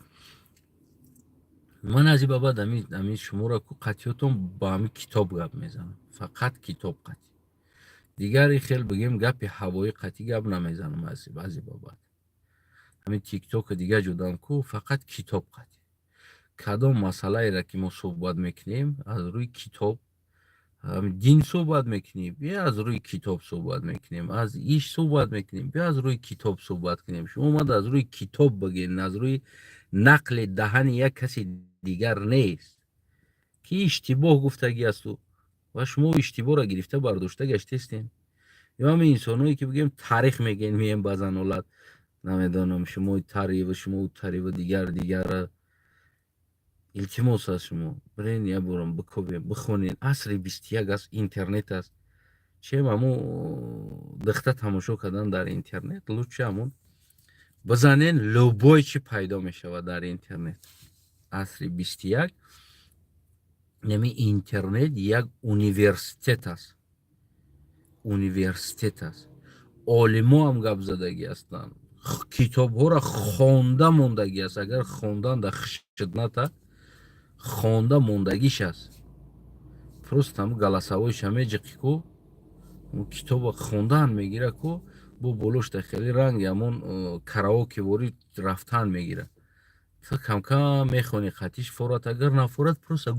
ман аз ин ба баъд ҳамин шуморо ку қатъиётон ба ҳамин китоб гап мезанам, фақат китоб қатъи. Дигари хел бигем, гапи ҳавоӣ қатъӣ гап намезанам. Аз ин ба баъд ҳамин тиктока дигар ҷудам ку, фақат китоб қатъи. Кадом масъалаеро, ки мо суҳбат мекунем, аз рӯи китоб. Дин суҳбат мекунем, бия, аз рӯи китоб суҳбат мекунем. Аз иш суҳбат мекунем, бия, аз рӯи китоб суҳбат кунем. Шумо омада аз рӯи китоб бигӯед, аз рӯи нақли даҳани як каси дигар нест, ки иштибоҳ гуфтагӣ асту ва шумо иштибоҳро гирифта бардошта гаштестем. Ё ҳамин инсоное, ки бигӯем, таърих мегӯен, меем, баъзан ҳолат намедонам, шумо тариву шумо тариву дигар дигар. Илтимос аз шумо, бирен, як борам бикобем, бихонен. Асри 21 аст, интернет аст. Чем ҳамун дихта тамошо кардан дар интернет, лучше ҳамун бизанен, любой чи пайдо мешавад дар интернет. Асри 21, яъне интернет як университет аст, университет аст. Олимо ҳам гап задагӣ ҳастанд, китобҳоро хонда мондагӣ аст. Агар хондан дар хишидната хонда мондагиш аст, просто ҳамн голосовой ша меҷиқи ку, китоба хондан мегира ку, бо болошта хеле ранги ҳамон караоке ворид рафтан мегира. Ту камкам мехонӣ, қатиш форат, агар нафорат, просто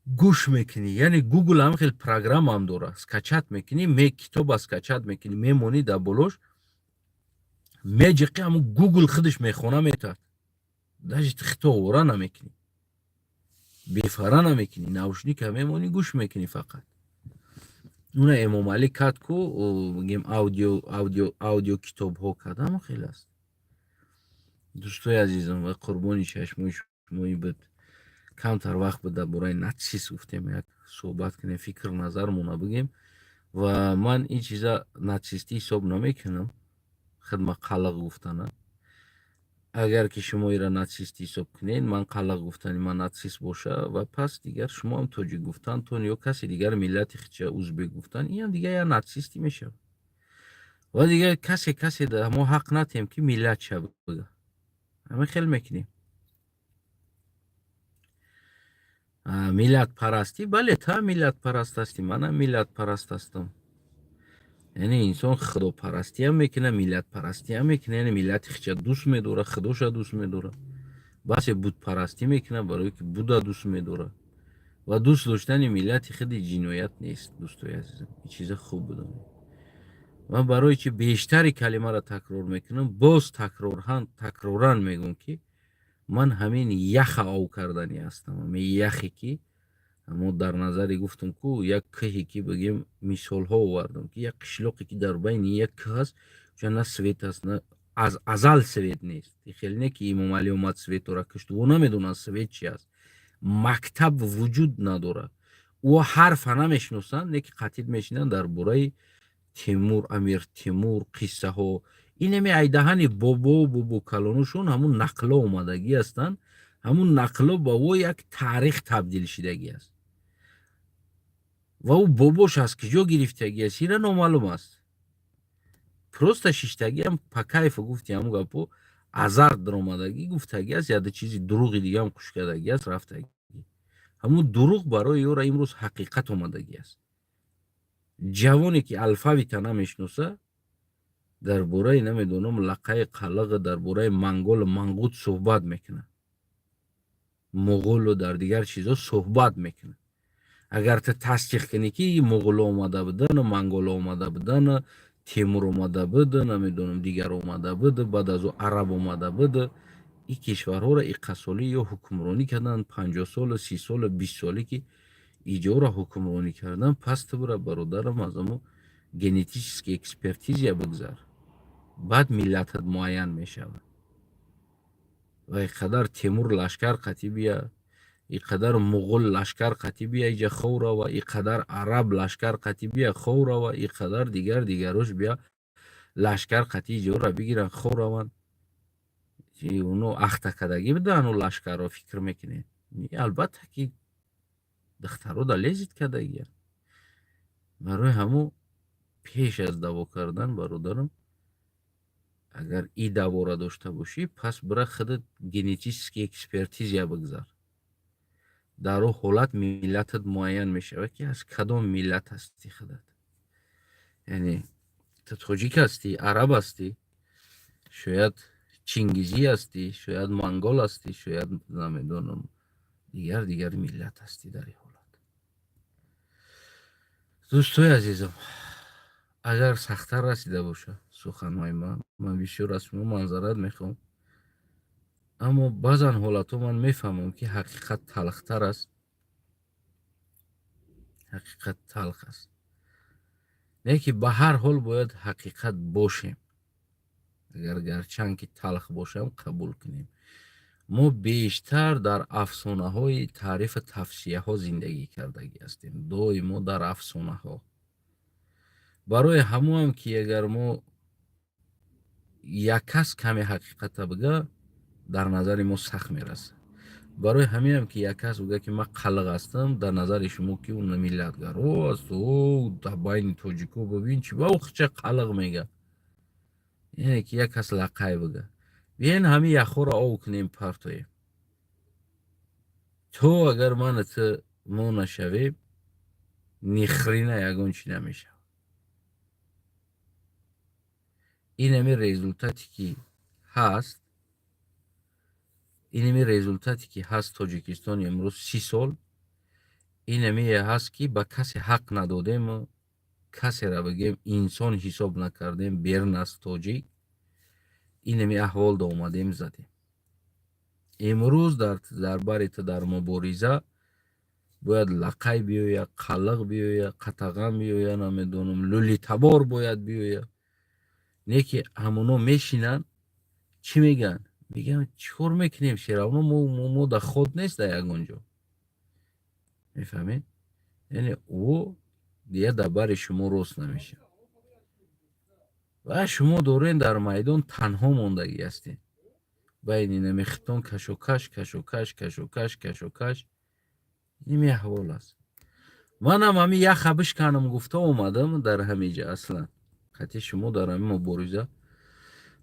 гӯш мекунӣ. Яъне Гугл ҳам хел программаам дорад, скачать мекунӣ, китоба скачать мекунӣ, мемонӣ дар болош, меҷиқи, ҳамун Гугл худаш мехона метавад. Даже хито овора намекунӣ, бефара намекунӣ, наушник а мемонӣ, гӯш мекунӣ фақат. Уна Эмомалӣ кард ку, бигем, аудио китобҳо кард, ҳамон хел аст. Дӯстои азизам, ва қурбони чашмои шумои буд. Камтар вақт буд, дар бораи нацист гуфтем, як суҳбат кунем, фикр назармона бигем. Ва ман ин чиза нацистӣ ҳисоб намекунам, хидма қалақ гуфтана. Агар ки шумо ира нацистӣ ҳисоб кунед, ман қалақ гуфтани ман нацист боша, ва пас дигар шумо ҳам тоҷик гуфтантон ё каси дигар миллати хича узбек гуфтан, инам дигар як нацистӣ мешавад. Ва дигар касе мо ҳақ натем, ки миллат ша бига. Ҳамин хел мекунем. Миллатпарастӣ, бале, та миллатпараст ҳастӣ, манам миллатпараст ҳастам. Яъне инсон худопарастиам мекунад, миллатпарастиам мекунад, яъне миллати хича дӯст медорад, худоша дӯст медорад. Басе бутпарастӣ мекунад, барое ки Буда дӯст медорад. Ва дӯст доштани миллати худи ҷиноят нест, дӯстои азизам. Ин чиза хуб бидонед. Ман барои чи бештари калимаро такрор мекунам, боз такроран мегӯям, ки ман ҳамин яха ов карданӣ ҳастам. Ҳамин яхе, ки мо дар назари гуфтам ку, як кӯҳе, ки бигем, мисолҳо овардам, ки як қишлоқе, ки дар байни як кӯҳ аст, ҷа на свет аст, на аз азал свет нест. Хеле не, ки Имомалӣ омад, светора кушт, ӯ намедонад, свет чи аст. Мактаб вуҷуд надорад, ӯ ҳарфа намешиносанд, не ки қатид мешинанд, дар бораи Тимур, Амир Тимур қиссаҳо, инами айдаҳани бобо бобокалонушон ҳамун нақло омадагӣ ҳастанд. Ҳамун нақло ба ӯ як таърих табдил шидагӣ аст ва ӯ бобош аз куҷо гирифтагӣ аст, ира номаълум аст. Просто шиштагиам по кайфу гуфти, ҳамун гапо азарт даромадагӣ гуфтагӣ аст, яда чизи дурӯғи дигаам кушкардагӣ аст, рафтагӣ. Ҳамун дурӯғ барои ӯра имрӯз ҳақиқат омадагӣ аст. Ҷавоне, ки алфавита намешиноса, дар бораи, намедонам, лақаи қалиға, дар бораи манголу мангут суҳбат мекунад, муғулу дар дигар чизҳо суҳбат мекунад. Агар ту тасдиқ кунӣ, ки муғуло омада будану манголо омада будану Темур омада буду, намедонам, дигар омада буду, баъд аз ӯ араб омада буду, ин кишварҳоро иқасолӣ ё ҳукмронӣ карданд, 50 сола, 30 сола, 20 соле, ки иҷора ҳукмронӣ кардан, пас ту бура, бародарам, аз амо генетический экспертиза бигзар, баъд миллатат муайян мешавад. Ва иқадар Темур лашкар қатӣ бия, иқадар муғул лашкар қатӣ бия, иҷа хов рава, иқадар араб лашкар қатӣ бия, хов рава, иқадар дигар дигарош бия, лашкар қатӣ иҷора бигиранд, хов раванд. Оно ахтакардагӣ буданд, ӯ лашкарро фикр мекунед? Албатта, ки духтаро да лезить кардагиянд. Барои ҳамун пеш аз даъво кардан, бародарам, агар и даъвора дошта бошӣ, пас бира худат генетический экспертиза бигзар. Дар ӯ ҳолат миллатат муайян мешавад, ки аз кадом миллат ҳастӣ худат. Яъне ту тоҷик ҳастӣ, араб ҳастӣ, шояд чингизӣ ҳастӣ, шояд монгол ҳастӣ, шояд, намедонам, дигар дигар миллат ҳастӣ. Дар ин ҳолат, дӯстои азизам, агар сахттар расида бошад суханҳои ман, ман бисёр аз шумо маъзарат мехоҳам, аммо баъзан ҳолатҳо ман мефаҳмам, ки ҳақиқат талхтар аст, ҳақиқат талх аст, не ки ба ҳар ҳол бояд ҳақиқат бошем. Агар гарчанд ки талх бошам, қабул кунем. Мо бештар дар афсонаҳои таърифу тавсияҳо зиндагӣ кардагӣ ҳастем, доимо дар афсонаҳо. Барои ҳамоам, ки агар мо як кас каме ҳақиқата бига, дар назари мо сахт мерасад. Барои ҳаминам, ки як кас бига, ки ман қалиқ ҳастам, дар назари шумо, ки ӯ миллатгаро аст, о дар байни тоҷико бибин, чи ба ӯ хича қалиқ мега. Яъне ки як кас лақай бига, биен ҳамин яхҳоро ов кунем, партоем. То агар мана ту мо нашавем, ни хрена ягон чӣ намешавад. Инами результате, ки ҳаст, инами результате, ки ҳаст, Тоҷикистони имрӯз 30 сол, инамие ҳаст, ки ба касе ҳақ надодему касера бигем, инсон ҳисоб накардем берун аз тоҷик. Инами аҳвол да омадем, задем. Имрӯз дар бари ту дар мубориза бояд лақай биёя, қалиқ биёя, қатаған биёя, намедонам, лӯлитабор бояд биёя. Не ки ҳамоно мешинанд, чӣ мегӯянд? Мегӯянд, чӣ кор мекунем, всё равно мо да ход нест дар ягон ҷо. Мефаҳмед? Яъне ӯ дия дар бари шумо рост намешавад ва шумо дорен дар майдон танҳо мондагӣ ҳастед, байни намехитон кашокаш, кашокаш, кашокаш, кашокаш. Ин аҳвол аст. Манам ҳами яха бишканам гуфта омадам дар ҳамиҷа. Аслан Қати шумо дар ҳамин мубориза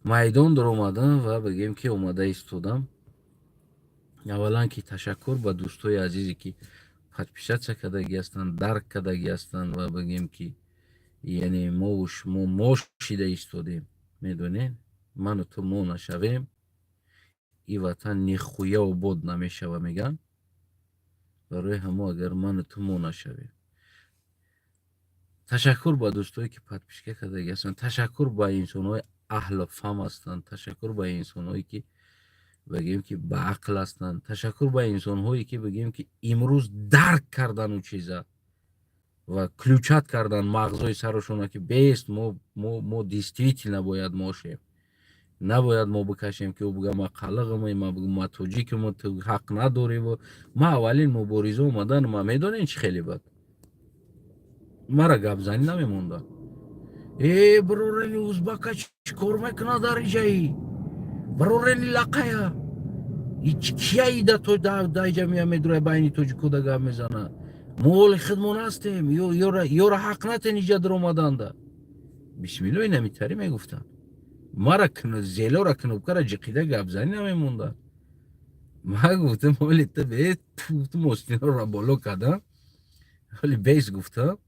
майдон даромадам ва бигем ки омада истодам. Аввалан ки ташаккур ба дӯстои азизе, ки подписаться кардагӣ ҳастанд, дарк кардагӣ ҳастанд ва бигем ки яъне мову шумо мо шида истодем. Медонед, ману ту мо нашавем, и ватан нихуя обод намешава, мегӯянд. Барои ҳамо агар ману ту мо нашавем. Ташаккур ба дӯстое, ки подписка кардагӣ ҳастанд, ташаккур ба инсонҳои аҳлу фаҳм ҳастанд, ташаккур ба инсонҳое, ки бигем ки ба ақл ҳастанд, ташаккур ба инсонҳое, ки бигем ки имрӯз дарк кардан у чиза ва включать кардан мағзои сарашона, ки бест мо действительно бояд мошем, набояд мо бикашем, ки ӯ бига ма қалиғам, ма бигӯ ма тоҷикам, ту ҳақ надорӣ. Ма аввалин мубориза омадан, ма медонед, чӣ хеле бад мара гапзанӣ намемонда. Э, бирорени узбака чӣ кор мекунад дар иҷаи, бирорени лақая кияида то да иҷа мея медура, байни тоҷикода гап мезана, мо оли худмон ҳастем, ёра ҳақ натен иҷа даромаданда. Бисмилло, инамитарӣ мегуфтанд. Мара зелора кнопкара ҷиқида гапзанӣ намемонда. Ма гуфтам, оли та бе, гуфтам, остинора боло кардам, оли бес, гуфтам.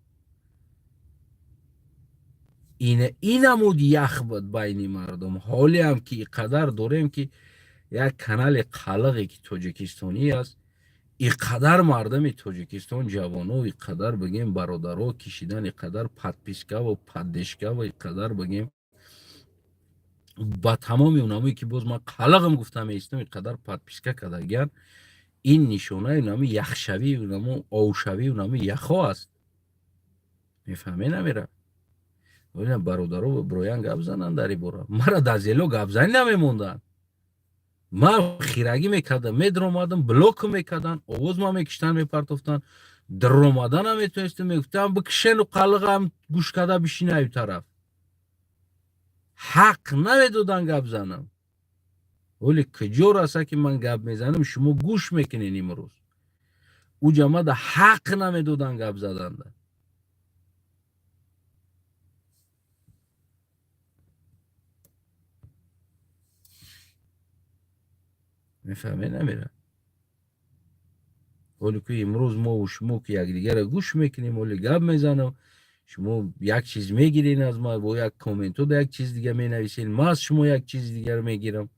Инамуд ях буд байни мардум. Ҳолиам ки иқадар дорем, ки як канали қалиғе, ки тоҷикистонӣ аст, иқадар мардами Тоҷикистон, ҷавоно, иқадар бигем бародаро кишидан, иқадар подпискаву поддержкаву, иқадар бигем ба тамоми унамое, ки боз ман қалиғам гуфта меистам, иқадар подписка кардагиян, ин нишонаи унамо яхшавӣ, унамо овшавӣ, унамо яхо аст. Мефаҳме намера? Бародаро бироян гап зананд дар ин бора. Мара дар зело гапзанӣ намемонданд. Ман хирагӣ мекардам, медаромадам, блок мекарданд, овоз ма мекиштанд, мепартофтанд, даромада наметонистам. Мегуфтам, бикишену қалиғам гӯш карда бишинаю тараф. Ҳақ намедоданд гап занам. Оле куҷо раса, ки ман гап мезанам, шумо гӯш мекунед имрӯз. Ӯ ҷамада ҳақ намедоданд гап заданда. Мефаҳме намера? Ҳоле ки имрӯз мову шумо ки якдигарро гӯш мекунем, ҳоле гап мезанам, шумо як чиз мегирен аз ман, бо як комментода як чиз дига менависен, ман аз шумо як чизи дигар мегирам.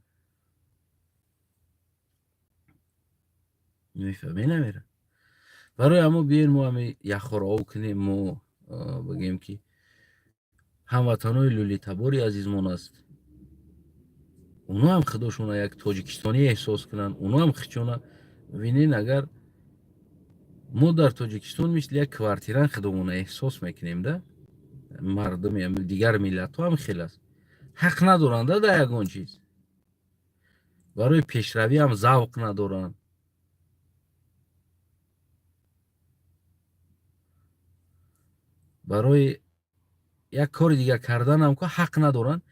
Мефаҳме намера? Барои ҳамо биёен, мо ҳами яхҳоро об кунем. Мо бигем ки ҳамватанои лӯлитабори азизмон аст, оно ҳам худошона як тоҷикистонӣ эҳсос кунанд, оно ҳам хичона бибинен. Агар мо дар Тоҷикистон мисли як квартирант худомона эҳсос мекунем, да мардуми дигар миллатҳо ҳам хел аст, ҳақ надоранд да дар ягон чиз, барои пешравӣ ҳам завқ надоранд, барои як кори дигар карданам ку ҳақ надоранд.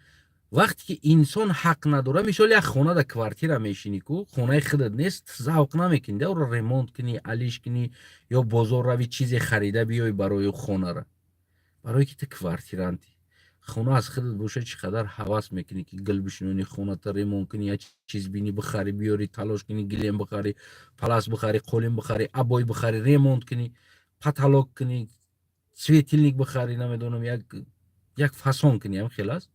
Вақте ки инсон ҳақ надорад, мисол, як хона да квартира мешинӣ ку, хонаи худат нест, завқ намекунӣ да ӯро ремонт кунӣ, алиш кунӣ ё бозор равӣ, чизе харида биёй барои хонара, барое ки ту квартирантӣ. Хона аз худат бошад, чӣ қадар ҳавас мекунӣ, ки гул бишинонӣ, хоната ремонт кунӣ, як чиз бинӣ, бихарӣ, биёрӣ, талош кунӣ, гилем бихарӣ, палас бихарӣ, қолин бихарӣ, обой бихарӣ, ремонт кунӣ, потолок кунӣ, светильник бихарӣ, намедонам, як фасон кунӣ, ҳам хел аст.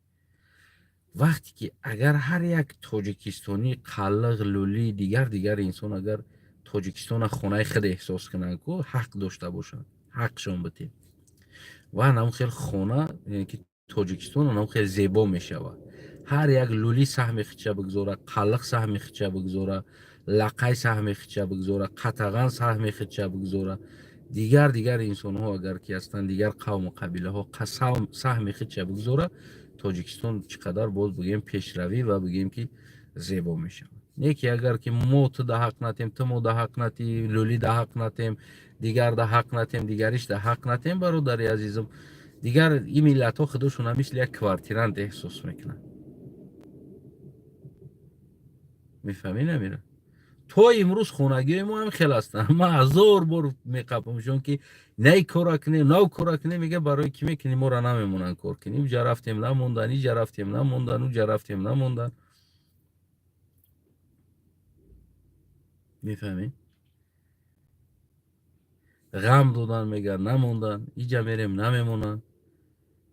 Вақте ки агар ҳар як тоҷикистонӣ, қалиғ, лӯлӣ, дигар дигар инсон агар Тоҷикистона хонаи худ эҳсос кунанд ку, ҳақ дошта бошанд, ҳақшон битем, ва анам хел хона, яъне ки Тоҷикистон анам хел зебо мешавад. Ҳар як лӯлӣ саҳми худша бигзора, қалиқ саҳми худша бигзора, лақай саҳми худша бигзора, қатаған саҳми худша бигзора, дигар дигар инсонҳо агар ки ҳастанд, дигар қавму қабилаҳо саҳми худша бигзора, Тоҷикистон чӣ қадар боз бигӯем пешравӣ ва бигӯем ки зебо мешавад. Не ки агар ки мо ту да ҳақ натем, ту мо да ҳақ натӣ, лӯлӣ да ҳақ натем, дигар да ҳақ натем, дигариш да ҳақ натем, бародари азизам, дигар ин миллатҳо худошона мисли як квартирант эҳсос мекунанд. Мефаҳмӣ намера? То имрӯз хонагиҳои мо ҳам хел ҳастанд. Ман ҳазор бор меқапамшон, ки на и кора кунем, на кора кунем. Мега, барои кӣ мекунем, моро намемонанд кор кунем. Уҷа рафтем, намондан, иҷа рафтем, намондан, уҷа рафтем, намондан. Мефаҳмед? Ғам додан, мега, намондан, иҷа мерем, намемонанд.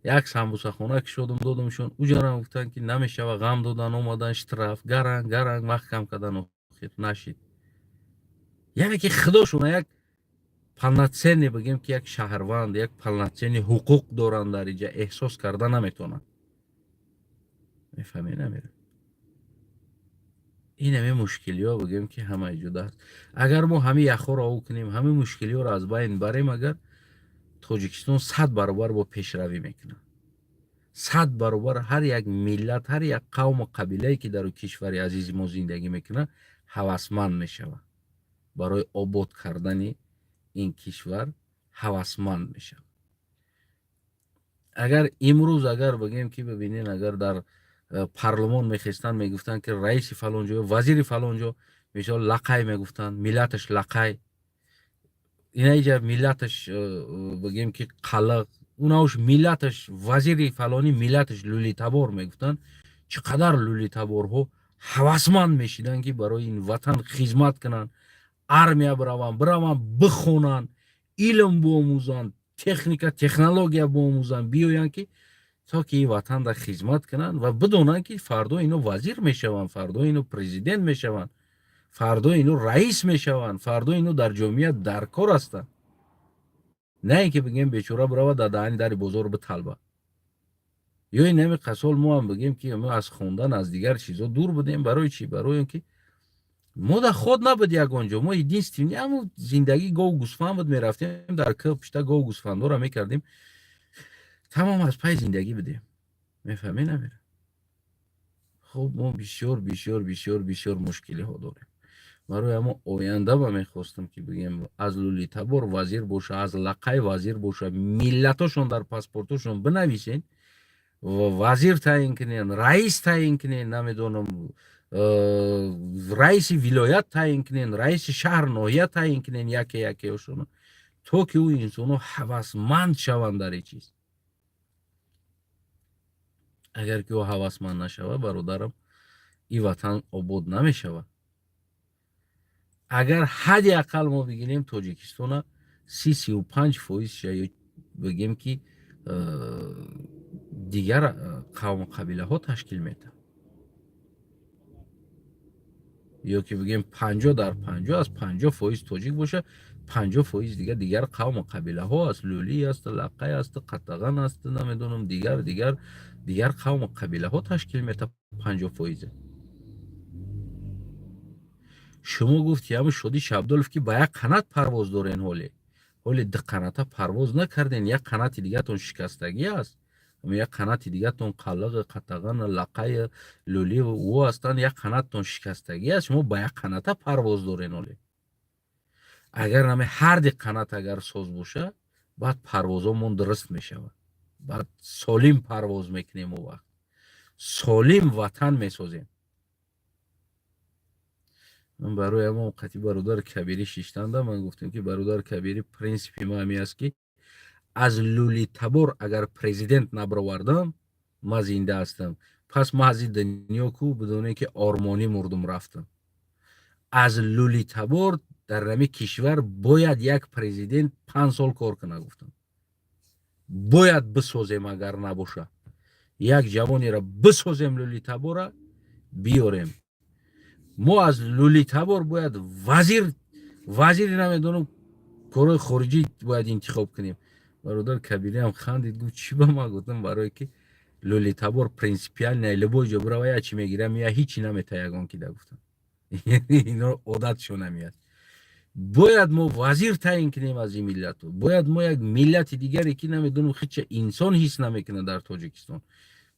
Як самбусахона кушодум, додумшон, уҷарам гуфтанд, ки намешава. Ғам додан, омадан, штраф гаранг гаранг маҳкам кардан, охир нашид. Яъне ки худошона як полноценный, бигем ки як шаҳрванд, як полноценный ҳуқуқ доранд, дар иҷа эҳсос карда наметавонанд. Мефаҳмед, намера? Ин ҳаме мушкилиҳо, бигем ки ҳамаи ҷуда аст. Агар мо ҳамин яхҳоро ов кунем, ҳамин мушкилиҳоро аз байн барем, агар Тоҷикистон 100 баробар бо пешравӣ мекунад, 100 баробар. Ҳар як миллат, ҳар як қавму қабилае, ки дар кишвари азизи мо зиндагӣ мекунад, ҳавасманд мешавад, барои обод кардани ин кишвар ҳавасманд мешавад. Агар имрӯз, агар бигем ки, бибинен, агар дар парлумон мехестанд, мегуфтанд, ки раиси фалон ҷо, вазири фалон ҷо, мисол, лақай мегуфтанд, миллаташ лақай, инаиҷа миллаташ, бигем ки қалақ, унауш миллаташ, вазири фалонӣ миллаташ лӯлитабор мегуфтанд, чӣ қадар лӯлитаборҳо ҳавасманд мешиданд, ки барои ин ватан хизмат кунанд, армия бираванд, бихонанд, илм биомӯзанд, техника, технология биомӯзанд, биёянд, ки то ки ин ватанда хизмат кунанд ва бидонанд, ки фардо ино вазир мешаванд, фардо ино президент мешаванд, фардо ино раис мешаванд, фардо ино дар ҷомеа дар кор ҳастанд. На ин ки, бигем, бечора бирава дар даҳани дари бозор биталба. Ё ин ҳами қасол мо ҳам, бигем ки мо аз хондан, аз дигар чизо дур будем. Барои чӣ? Барои он ки мо дар ход набуд ягон ҷо. Мо единственный ҳамун зиндагӣ гову гӯсфанд буд. Мерафтем дар кӯ, пишта гову гӯсфандора мекардем, тамом, аз пай зиндагӣ будем. Мефаҳмӣ, намера? Хуб, мо бисёр, бисёр, бисёр, бисёр мушкилиҳо дорем. Барои ҳамо оянда ба мехостам, ки, бигем, аз лӯлитабор вазир боша, аз лақай вазир боша, миллатошон дар паспортошон бинависен, вазир таъин кунен, раис таъин кунен, намедонам, раиси вилоят таъин кунен, раиси шаҳр, ноҳия таъин кунен, яке якеошона, то ки ӯ инсонҳо ҳавасманд шаванд дар ин чиз. Агар ки ӯ ҳавасманд нашавад, бародарам, ин ватан обод намешавад. Агар ҳадди ақал мо бигирем Тоҷикистона, 30-35 фоизша ё, бигем ки, дигар қавму қабилаҳо ташкил медиҳанд, ё ки, бигем, 50 дар 50, аз 50% тоҷик боша, 50% дигар қавму қабилаҳо аст: лӯлӣ аст, лақай аст, қатаған аст, намедонам, дигар, дигар, дигар қавму қабилаҳо ташкил медиҳад 50%-е. Шумо гуфти, ҳамн Шоди Шабдолов, ки ба як қанат парвоз дорен. Ҳоле, ҳоле ду қаната парвоз накарден, як қанати дигатон шикастагӣ аст, як қанати дигатон қалиғи, қатағана, лақайи, лӯли ӯ ҳастанд, як қанаттон шикастагӣ аст. Шумо ба як қаната парвоз дорен ҳоле. Агар ҳами ҳарди қанат агар соз боша, баъд парвозомон дуруст мешавад, баъд солим парвоз мекунем, о вақт солим ватан месозем. Ман барои ҳамон қати бародар Кабирӣ шиштанда, ман гуфтем, ки бародар Кабирӣ, принсипи ма ҳамин аст, ки аз лӯлитабор агар президент набаровардам, ман зинда ҳастам, пас ман аз ин дунё ку бидонем, ки ормонӣ мурдум, рафтам. Аз лӯлитабор дар ҳамин кишвар бояд як президент 5 сол кор кунад, гуфтам. Бояд бисозем, агар набоша, як ҷавонеро бисозем, лӯлитабора биёрем. Мо аз лӯлитабор бояд вазир, вазири, намедонам, корҳои хориҷӣ бояд интихоб кунем. Бародар Кабириам хандид, гуфт: «Чӣ?» Ба ман гуфтам: «Барое ки лӯлитабор принципиально любой ҷо бирава, я чӣ мегирам, я ҳичи намета ягон кида», гуфтам. Ино одатшон ҳамиаст. Бояд мо вазир таъин кунем аз ин миллату, бояд мо як миллати дигаре, ки намедонам, хича инсон ҳис намекунад дар Тоҷикистон,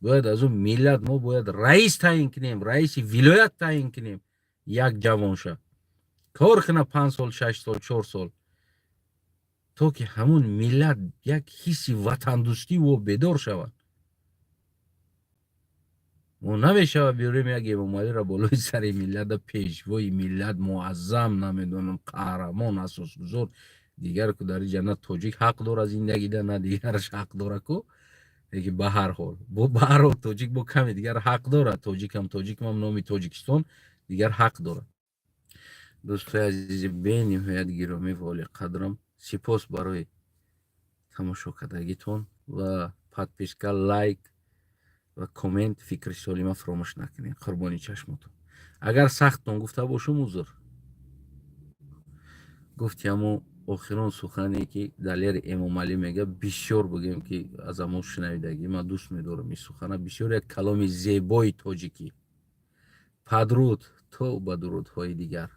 бояд аз он миллат мо бояд раис таъин кунем, раиси вилоят таъин кунем, як ҷавонша кор кунад 5 сол, 6 сол, 4 сол, то ки ҳамун миллат як ҳисси ватандӯстӣ во бедор шавад. Мо намешава биёрем як Эмомалиро болои сари миллата, пешвои миллат, муаззам, намедонам, қаҳрамон, асосгузор, дигар ку. Дар иҷа на тоҷик ҳақ дора зиндагида, на дигараш ҳақ дора ку. Лекин ба ҳар ҳол, бо ба ҳар ҳол тоҷик бо каме дигар ҳақ дорад. Тоҷикам, тоҷикам, номи Тоҷикистон дигар ҳақ дорад. Дӯстои азизи бениҳоят гиромӣ ва олиқадрам, сипос барои тамошо кардагитон ва подписка, лайк ва коммент, фикри солима фаромӯш накунед. Қурбони чашмотон. Агар сахттон гуфта бошум, узр. Гуфти ҳамо охирон сухане, ки Далери Эмомалӣ мега, бисёр бигӯем, ки аз амо шунавидагӣ ман дӯст медорам ин сухана, бисёр як каломи зебои тоҷикӣ. Падруд, то ба дурудҳои дигар.